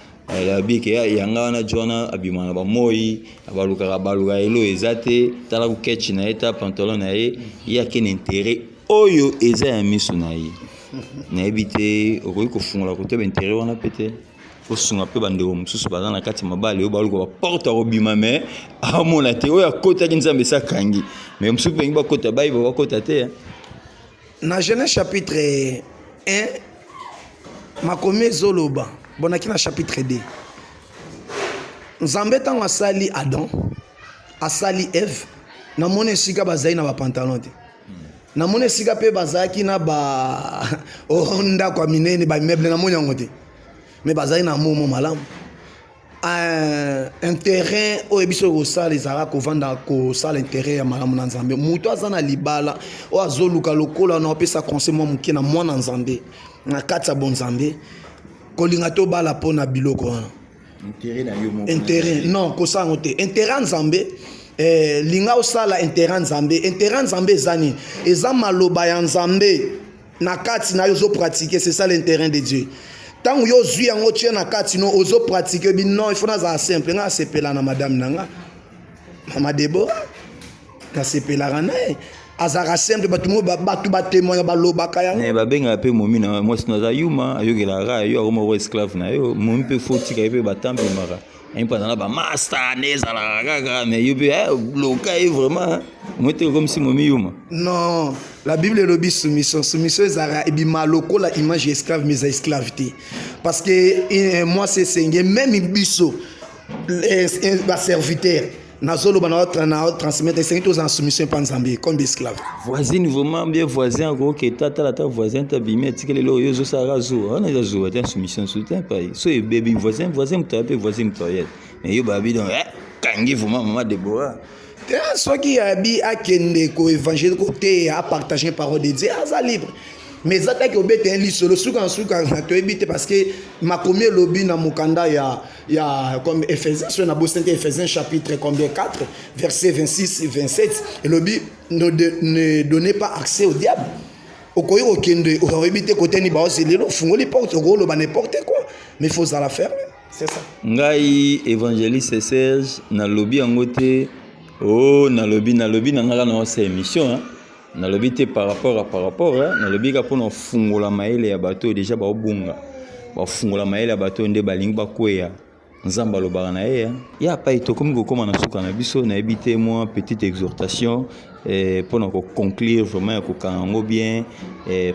abike yanga wana. Jo wana abima na bamoi, balukaka baluka elo eza te. Tala kokechi na ye, ta pantalon na ye, ye ake na intérêt oyo eza ya miso na ye. Nayebi te, okoki kofungola kote baintérêt wana mpe te, osunga mpe bandeko mosusu baza na kati ya mabale oyo baluka baporte akobima, me amona te oyo akotaki, Nzambe esi akangi. Me mosusu mpengi bakota, bayiba bakota te. Na Genèse chapitre 1, makomi ezoloba bonaki na chapitre 2, Nzambe ntango asali Adam, asali Eve, namoni esika bazali na bapantalon te, namoni esika mpe bazalaki na ba oh, ndako ya minene, baimmeuble, namoni yango te, me bazali na momo malamu. Intérêt oyo biso kosala ezalaka kovanda, kosala intérêt ya malamu na Nzambe. Moto aza na libala oyo azoluka lokola na opesa conseil mwa moke na mwana Nzambe na kati ya bonzambe, kolinga tobala mpo na biloko wana. Intérêt, non, kosala yango te. Intérêt ya Nzambe, linga osala intérêt ya Nzambe. Intérêt ya Nzambe eza nini? Eza maloba ya Nzambe na kati na yo, ozopratike, c'est ça l'intérêt de Dieu. Ntango yo ozwi yango, tie na kati no, ozopratike bi non, il faut nazala simple. Nga asepela na madame na nga, mama Debora, nasepelaka na ye, azalaka simple. Bato mo bato batémoigne, balobaka yango. Babengaka mpe momi na mwasi no aza yuma, ayokelaka yo, akoma esclave na yo. Momi mpe fo tika ye mpe batambemaka ye mpo aza na bamaster nde ezalaka kaka, mais yo mpe loka ye vraiment moi te, comme si momi yuma. Non, la Bible elobi soumission. Soumission ezalaka ebima lokola image ya esclave, mais eza esclave te, parce que mwasi esenge même biso baserviteur, nazoloba na transmettre, esengi tozala na soumission epa Nzambe comme esclave. Voisine vraiment bien, voisin akoketa, tala ta voisin tabimi, atikeli eloko, yo ozosalaka zuwa wana, eza zuwa te, soumission su te. Pai so ebebi voisin, voisin moto aya mpe voisin moto aya, mais yo babi donc kangi vraiment mama Debora. Te, soki abi akende koévangile, koteya, apartage parole de Dieu, aza libre, mais eza taki obeta ye lisolo suka na suka, toyebi te, parce que makomi elobi na mokanda ya comme Éphésiens, so na bosani te, Éphésiens chapitre combien, 4, verset 26 27, elobi: ne donnez pas accès au diable. Okoki kokende, oyebi te kote nini baozelelo, ofungoli porte, okoloba n'importe quoi, mais faut ozala ferme, c'est ça. Ngai évangéliste Serge, nalobi yango te o oh, nalobi na nga kaka na osa émission, hein? Nalobi te par rapport à par rapport, hein? Nalobi kaka mpona ofungola mayele ya bato oyo déjà baobunga, bafungola mayele ya bato oyo nde balingi bakweya. Nzambe alobaka na ye ya apai. Tokomi kokóma na suka na biso. Nayebi te, mwa petite exhortation mpona koconclure vraiment ya kokanga yango bien,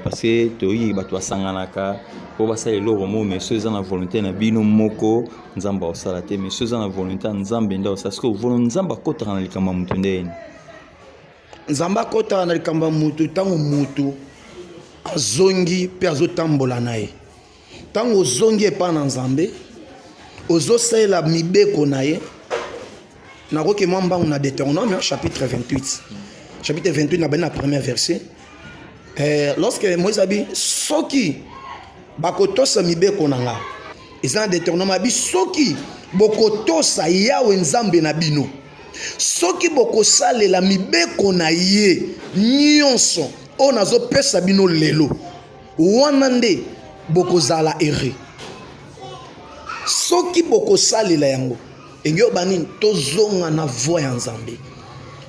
parce que toyoki bato basanganaka mpo basala eloko moko, mais so eza na volonté na bino moko, Nzambe akosala te, mais so eza na volonté ya Nzambe nde akosala. Parce que Nzambe akotaka na likambo ya moto ndeni? Nzambe akɔtaka na likambo ya motu ntango motu azongi mpe azotambola na ye. Ntango ozongi epai na Nzambe, ozosalela mibeko na ye. Nakoki mwa mbangu na Deutéronome chapitre 28, chapitre 28, na bani na premier verset, lorsque Moïse abi soki bakotosa mibeko na nga, eza na Deutéronome, abi soki bokotosa Yawe Nzambe na bino, soki bokosalela mibeko na ye nyonso oyo nazopesa bino lelo, wana nde bokozala heureux. Soki bokosalela yango, engi oyo banini, tozonga na voix ya Nzambe,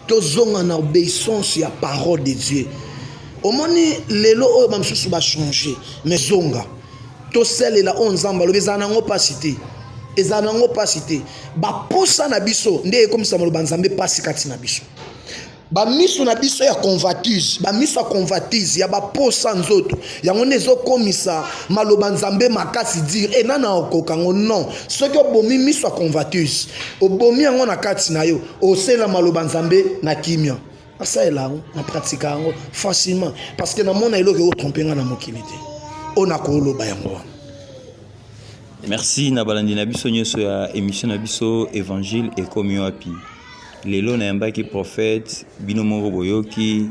tozonga na obéissance ya parole de Dieu. Omoni lelo oyo bamosusu bachange, mais zonga tosalela oyo Nzambe alobi. Ezala nango mpasi te, ezala nango mpasi te. Baposa na biso nde ekomisa maloba Nzambe mpasi kati na biso. Bamiso na biso ya convoitise, bamiso ya convoitise ya baposa nzoto, yango nde ezokomisa maloba Nzambe makasi dire e nana okoka yango. Non, soki obomi miso ya convoitise, obomi yango na kati na yo, osela maloba Nzambe na kimia. Nasalela yango, na pratika yango facilement, parce que namona eloko ekotrompe nga na mokili te. Oyo nakoloba yango wana. Merci na balandi na biso nyonso ya émission na biso Évangile ekomi wapi. Lelo nayambaki prophète, bino moko boyoki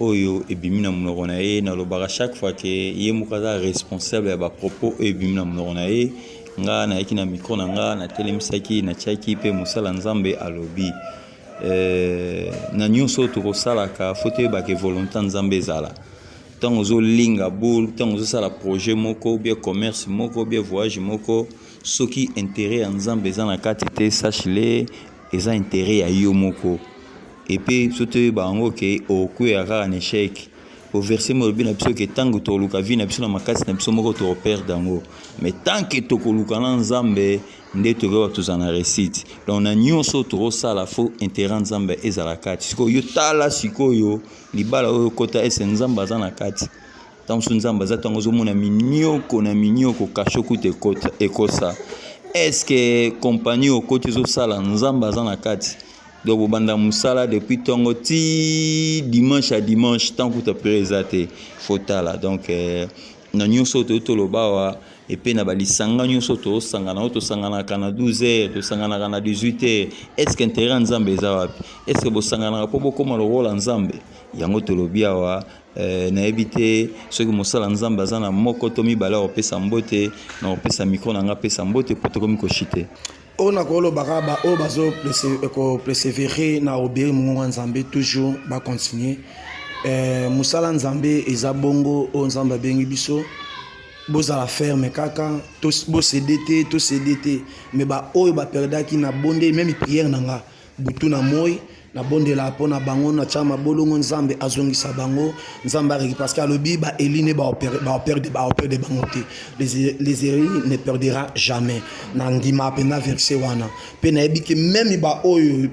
oyo ebimi na monoko na ye. Nalobaka chaque fois ke ye moko aza responsable ya bapropos oyo ebimi na monoko na ye. Nga nayaki na micro na nga, natelemisaki, natiaki mpe mosala Nzambe alobi. Na nyonso oyo tokosalaka, fo toyebaka volonté Nzambe ezala. Ntango ozolinga boule, ntango ozosala projet moko ou bien commerce moko ou bien voyage moko, soki intérêt ya Nzambe eza na kati te, sache-le, eza intérêt ya yo moko. Epe so toyeba yango ke okweya kaka na échec. Po verset moko elobi na biso ke ntango tokoluka vie na biso na makasi na biso moko, tokoperdre yango. Mais tant que tokoluka na Nzambe, nde tokoyeba tozala na réussite. Donc na nyonso tokosala, fo intérêt Nzambe ezala kati. Sikoyo yo tala sikoyo libala oyo okota, ese Nzambe aza na kati? Ntango mosusu Nzambe aza, ntango ozomona minyoko na minyoko, kasho kuta ekosa. Est-ce compagnie okoti ezosala, Nzambe aza na kati? Donc bobanda mosala depuis ntongo ti dimanche ya dimanche, ntango kuta prière eza te, fo tala. Donc na nyonso oyo toloba awa, epe na balisanga nyonso tosangana, oyo tosanganaka na 12 heures, tosanganaka na 18 heures, est ce que intérêt ya Nzambe eza wapi? Est ce que bosanganaka mpo bokóma lokola Nzambe? Yango tolobi awa. Nayebi te soki mosala Nzambe aza na moko to mibale akopesa mbote. Na kopesa micro na nga, apesa mbote mpo tokomi koshite. Oyo nakoloba kaka, baoyo bazopersévérer na obéir mongongo ya Nzambe, toujours bacontinue mosala Nzambe. Eza bongo oyo Nzambe abengi biso, bozala ferme kaka, bocéder te, tocéder te. Mais baoyo baperdaki, na bonde même prière na nga butu na moi, nabondela mpo na bango, natya mabolongo, Nzambe azongisa bango, Nzambe areki, parce que alobi baeli ne baoperdre bango te, les élus ne perdra jamais. Na ndima mpenza verset wana, mpe nayebi ke même baoyo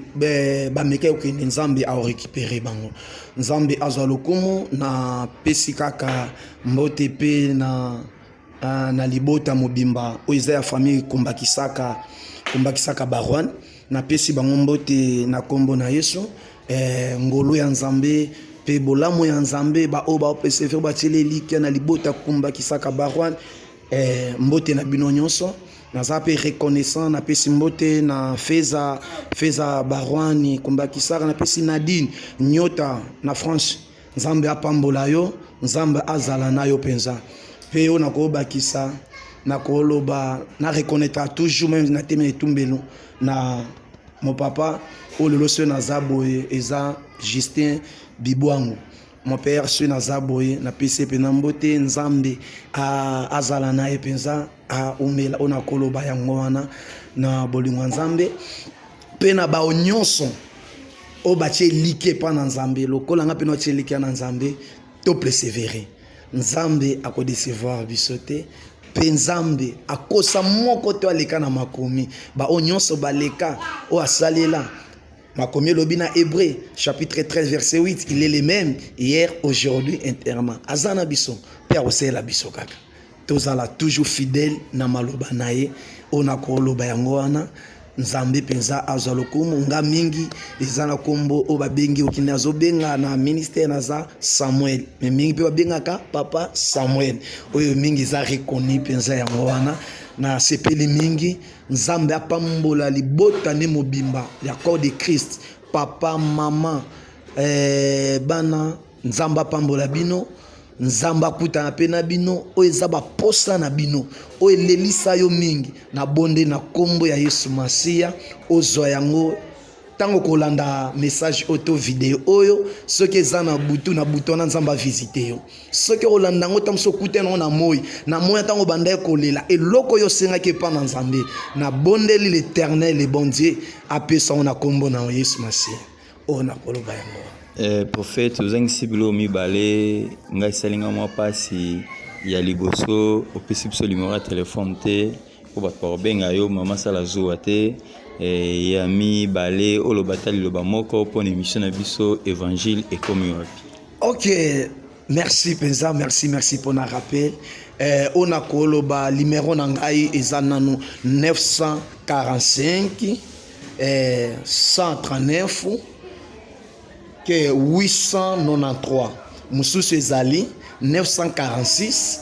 bamekaki kokende, Nzambe aorécupérer bango. Nzambe azwa lokumu. Napesi kaka mbote mpe na libota mobimba oyo eza ya famille Kombakisaka, Kombakisaka Barwan. Napesi bango mbote na nkombo na Yesu. Ngolu ya Nzambe mpe bolamu ya Nzambe, baoyo baopersévérer, batieli elikya na libota Kumbakisaka Barwan, mbote na bino nyonso. Naza mpe reconnaissant. Napesi mbote na Feza, Feza Barwani Kumbakisaka. Napesi Nadine Nyota na France. Nzambe apambola yo, Nzambe azala na yo mpenza. Mpe oyo nakobakisa, nakoloba na reconnaîtra toujours même na teme etumbelo na mon papa oyo lelo soki naza boye, eza Justin Bibwango, mon père. Soki naza boye, napesi ye mpenza mbote. Nzambe azala na ye mpenza, aumela. Oyo nakoloba yango wana na bolingo ya Nzambe mpe na bao nyonso oyo batie elikya epa na Nzambe lokola nga mpe natie elikya na Nzambe. To persévérer, Nzambe akodecevoir biso te, mpe Nzambe akosa moko to aleka na makomi. Baoyo nyonso baleka oyo asalela makomi, elobi na Hébreu chapitre 13 verset 8, il est le même hier, aujourd'hui, éternellement. Aza na biso mpe akosalela biso kaka. Tozala toujours fidèle na maloba na ye. Oyo nakoloba yango wana. Nzambe mpenza azwa lokumu. Nga mingi eza na nkombo oyo babengi okende, azobenga na ministère, naza Samuel, mais mingi mpe babengaka papa Samuel. Oyo mingi eza reconnu mpenza yango wana. Nasepeli mingi. Nzambe apambola libota ne mobimba ya corps de Christ, papa, mama, bana. Nzambe apambola bino, Nzambe akutana mpe na bino. Oyo eza baposa na bino, oyo elelisa yo mingi, nabonde na nkombo ya Yesu Masiya, ozwa yango. Ntango kolanda message oyo to video oyo, soki eza na butu, na butu wana Nzambe avisite yo. Soki olanda yango, ntango mosusu okutani yango na moi, na moi ntango obandaki kolela, eloko oyo osengaki epa na Nzambe, nabondeli l'Éternel, le bon Dieu, apesa yango na nkombo na Yesu Masiya. Oyo nakoloba yango. Prophète, ozangisi biloko mibale, ngai esalinga mwa mpasi. Ya liboso, opesi biso numéro ya telefone te mpo bato bakobenga yo. Mama, sala zuwa te. eh, ya mibale oloba ata liloba moko mpo na émission na biso évangile ekomi wapi. Ok, merci mpenza, merci, merci mpona rappel. Oyo nakoloba, numero na ngai eza nanu 945 139 ke 893. Mosusu ezali 946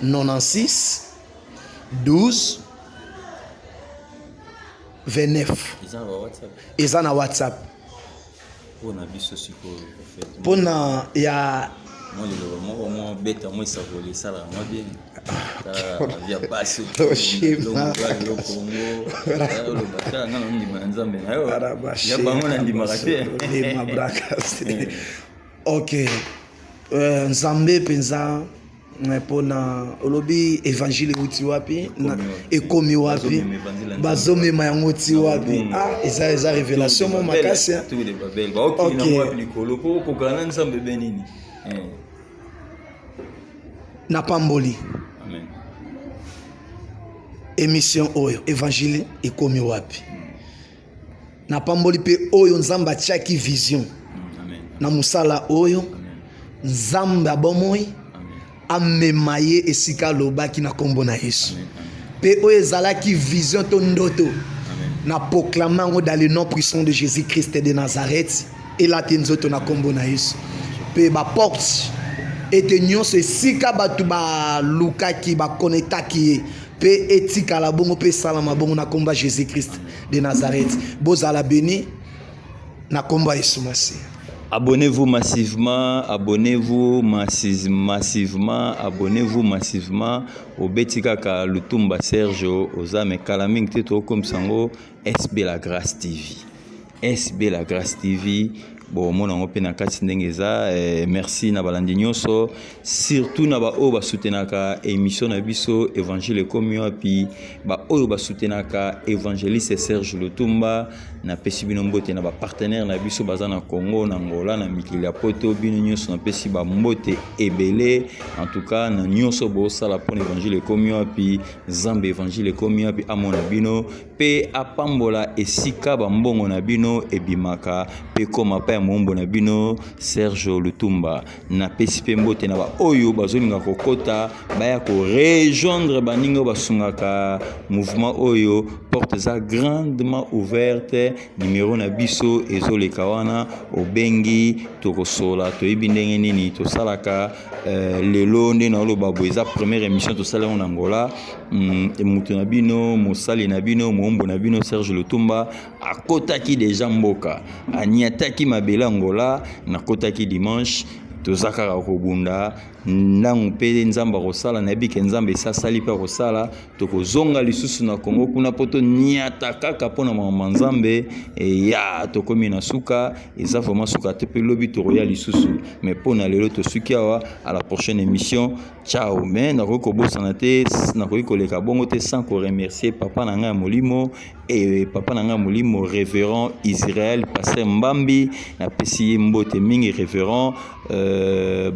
96 12 29. Eza na WhatsApp? Eza na WhatsApp. Mpona biso sikoyo, prophète, mpona ya mwa liloba moko, mwa beta, mwa esakoli esalaka mwa bien via basi. Toshima. Kongo oloba, tala nga na ndima ya Nzambe na yo, ya bango na ndimaka te. Lema brakasi. Ok, Nzambe mpenza, mpona olobi évangile euti wapi, ekomi wapi, Bazomema évangile ya Nzambe. Bazomema yango ti wapi? Bongo. Ah, eza révélation mo makasi, hein. Tour de Babel, baokili nango wapi likolo mpo okokana na Nzambe be nini? Napamboli Amen. émission oyo évangile ekomi wapi. Napamboli mpe oyo Nzambe atiaki vision Amen. na mosala oyo. Amen. Nzambe abomoi Amen. amema ye esika alobaki na nkombo na Yesu. Amen. Mpe oyo ezalaki vision to ndoto, Amen. na proclame yango dans le nom puissant de Jésus Christ de Nazareth, elati nzoto na nkombo na Yesu. Mpe baporte ete nyonso esika bato balukaki, bakonetaki ye, mpe etikala bongo mpe esalama bongo na nkombo ya Jésus Christ de Nazareth. Bozala béni na nkombo ya Yesu Masiya. Abonnez-vous massivement, abonnez-vous massivement, abonnez-vous massivement. Obeti kaka Lutumba Sergio, oza me kala mingi te tokomisa yango SB La Grâce TV. SB La Grâce TV, bomona yango mpe na kati ndenge eza. Merci na balandi nyonso, surtout na baoyo basoutenaka émission na biso évangile ekomi wapi, baoyo basoutenaka évangéliste Serge Lutumba. Napesi bino mbote na bapartenaire na biso baza na Congo, na Angola, na mikili ya Poto. Bino nyonso napesi bambote ebele. En tout cas, na nyonso bosala mpona évangile ekomi wapi, Nzambe évangile ekomi wapi amona bino mpe apambola esika bambongo na bino ebimaka mpe koma pa ya mombo na bino Serge Lutumba. Napesi mpe mbote na baoyo bazolinga kokota, baya korejoindre baninga oyo basungaka mouvement oyo. Porte eza grandement ouverte. Numero na biso ezoleka wana, obengi, tokosola, toyebi ndenge nini tosalaka. Lelo nde naoloba boye, eza première émission tosala yango na Angola. Moto na bino, mosali na bino, moombo na bino Serge Lutumba akotaki deja mboka, aniataki mabele Angola. Nakotaki dimanche, toza kaka kobunda ndango mpe Nzambe akosala. Nayebi ke Nzambe esasali mpe akosala. Tokozonga lisusu na Kongo kuna mpo toniata kaka mpona mama Nzambe. Ya tokomi na suka, eza vraiment suka te, mpe lobi tokoya lisusu, mais mpo na lelo tosuki awa. À la prochaine émission, ciao. Mais nakoki kobosana te, nakoki koleka bongo te sans koremercier papa na ngai ya molimo, e papa na ngai ya molimo révérend Israel Pasteur Mbambi. Napesi ye mbote mingi. Révérend,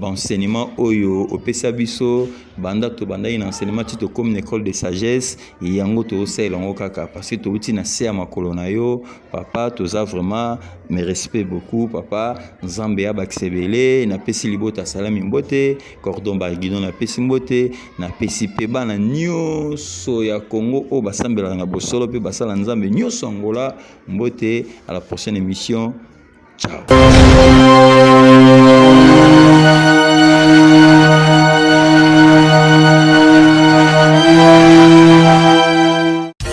baenseignement oyo opesa biso banda tobandaki na enseignement ti tokomi na école de sagesse, yango tozosalela yango kaka parce que touti na se ya makolo na yo, papa. Toza vraiment, mes respect beaucoup, papa. Nzambe abakisa ebele. Napesi libota salami mbote, cordon barguidon napesi mbote, napesi mpe bana nyonso ya Congo oyo basambelaka na bosolo mpe basala Nzambe nyonso Angola mbote. À la prochaine émission, ciao.